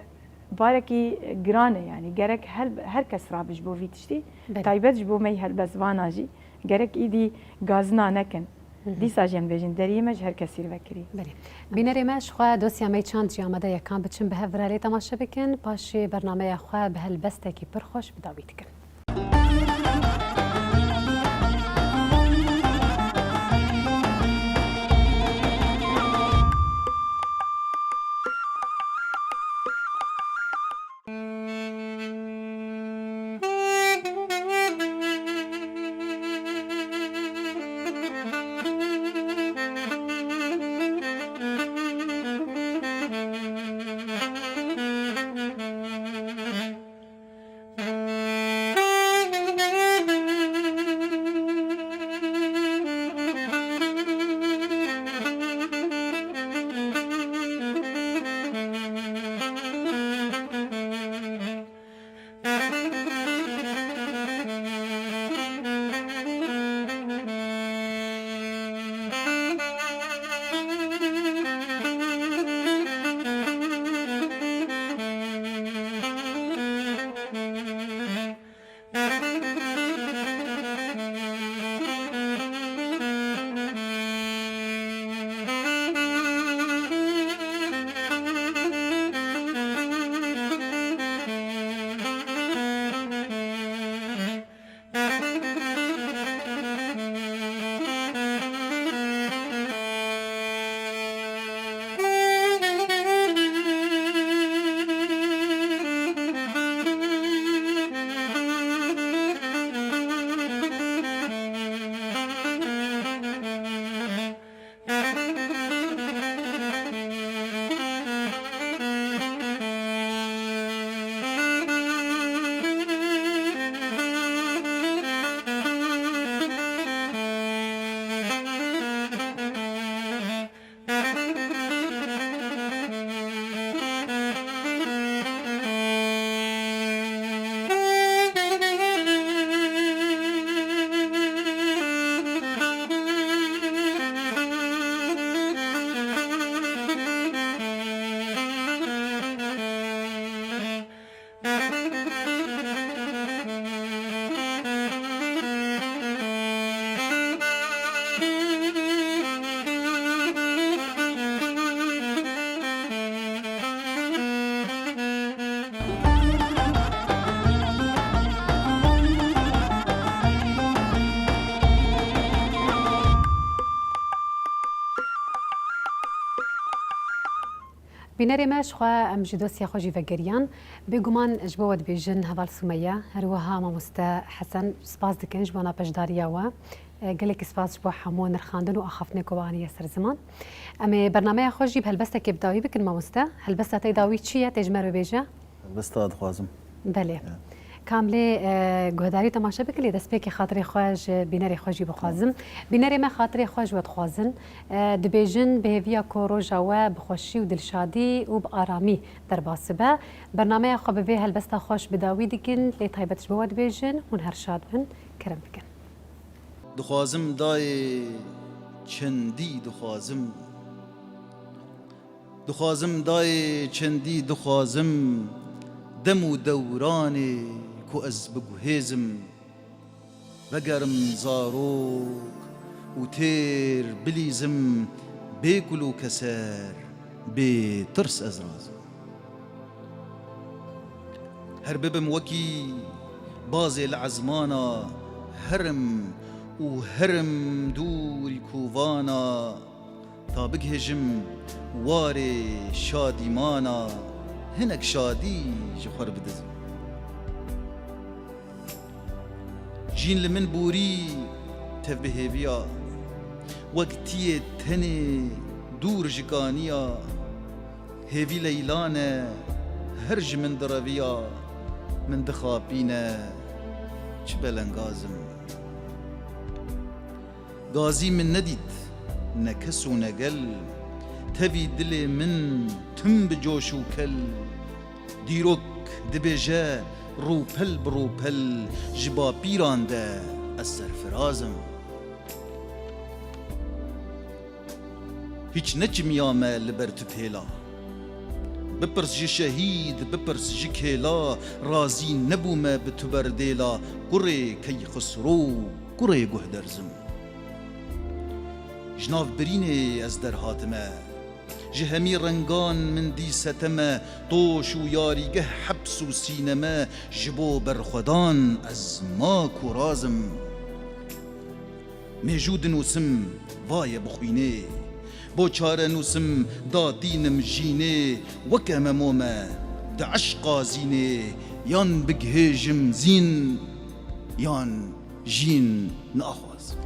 barekî giran e yanî. Gerek hel-, her kes rabe ji bo vî tiştî. Belê. Taybet ji bo me yî helbestvana jî. Gerek îdî gazina nekin. Hı hı. Dîsa jî em dibêjin deriyê me ji her kesî re vekirî. Belê. Bînerê me ji xwe dosya me yî çand jî amade ye. Kan biçin bi hev re lê temaşe bikin. Paşê bernameya xwe bi helbestekî pir xweş bi dawî dikin. Bînerê me, ji xwe em ji dosya xwe jî vegeriyan. Bêguman ji bo we dibêjin heval Sumeyye, her wiha mamoste Hesen, spas dikin ji bona beşdariya we. E, gelekî spas ji bo hemû nirxandin û axaftinê ku we aniye ser ziman. Em ê bernameya xwe jî bi helbestekê bi dawî bikin, mamoste. Helbesta te dawî çi ye? Tê ji me re bibêje? Helbesta dixwazim. Belê. Ya. Kamlê, e, guhdarî û temaşe bikin, lê destpêkê xatirê xwe ji bînerê xwe jî bixwazim. Bînerê me xatirê xwe ji we dixwazin. E, dibêjin, bi hêviya ku roja we bi xweşî û dilşadî û bi aramî derbas bibe. Bernameya xwe bi vê helbesta xweş bi dawî dikin, lê taybet ji bo we dibêjin, hûn her şad bin, kerem bikin. Dixwazim dayê çendî dixwazim. Dixwazim dayê çendî dixwazim, dem û dewranê ku ez biguhêzim. Vegerim zarok û têr bilîzim, bê kul û keser, bê tirs ez razim. Her bibim wekî bazê li ezmana, herim û herim dûrî kovana, ta bigihêjim warê şadîmana, hinek şadî ji xwe re bidizim. Jîn li min borî tev bi hêviya, wek tiyê tenê dûr ji kaniya, hêvî leylan e, her ji min direviya, min dixapîne, çi belengaz im. Gazî min nedît, ne kes û ne gel, tevî dilê min tim bi coş û kel. Dîrok dibêje, rûpel bi rûpel, ji bapîran de ez serfiraz im. Hîç neçimiya me li ber tu pêla. Bipirs ji şehîd, bipirs ji kêla, razî nebûme bi tu berdêla, kurê Keyxisro, kurê Guhderzim. Ji nav birînê ez derhatime. Ji hemî rengan min dî seteme, toş û yarîgeh, heps û sîneme, ji bo berxwedan ez mak û razim. Mêjû dinûsim, va ye bi xwînê. Bo çare nûsim, datînim jînê. Weke Memo me, di eşqa zînê, yan bigihêjim zîn, yan jîn naxwazim.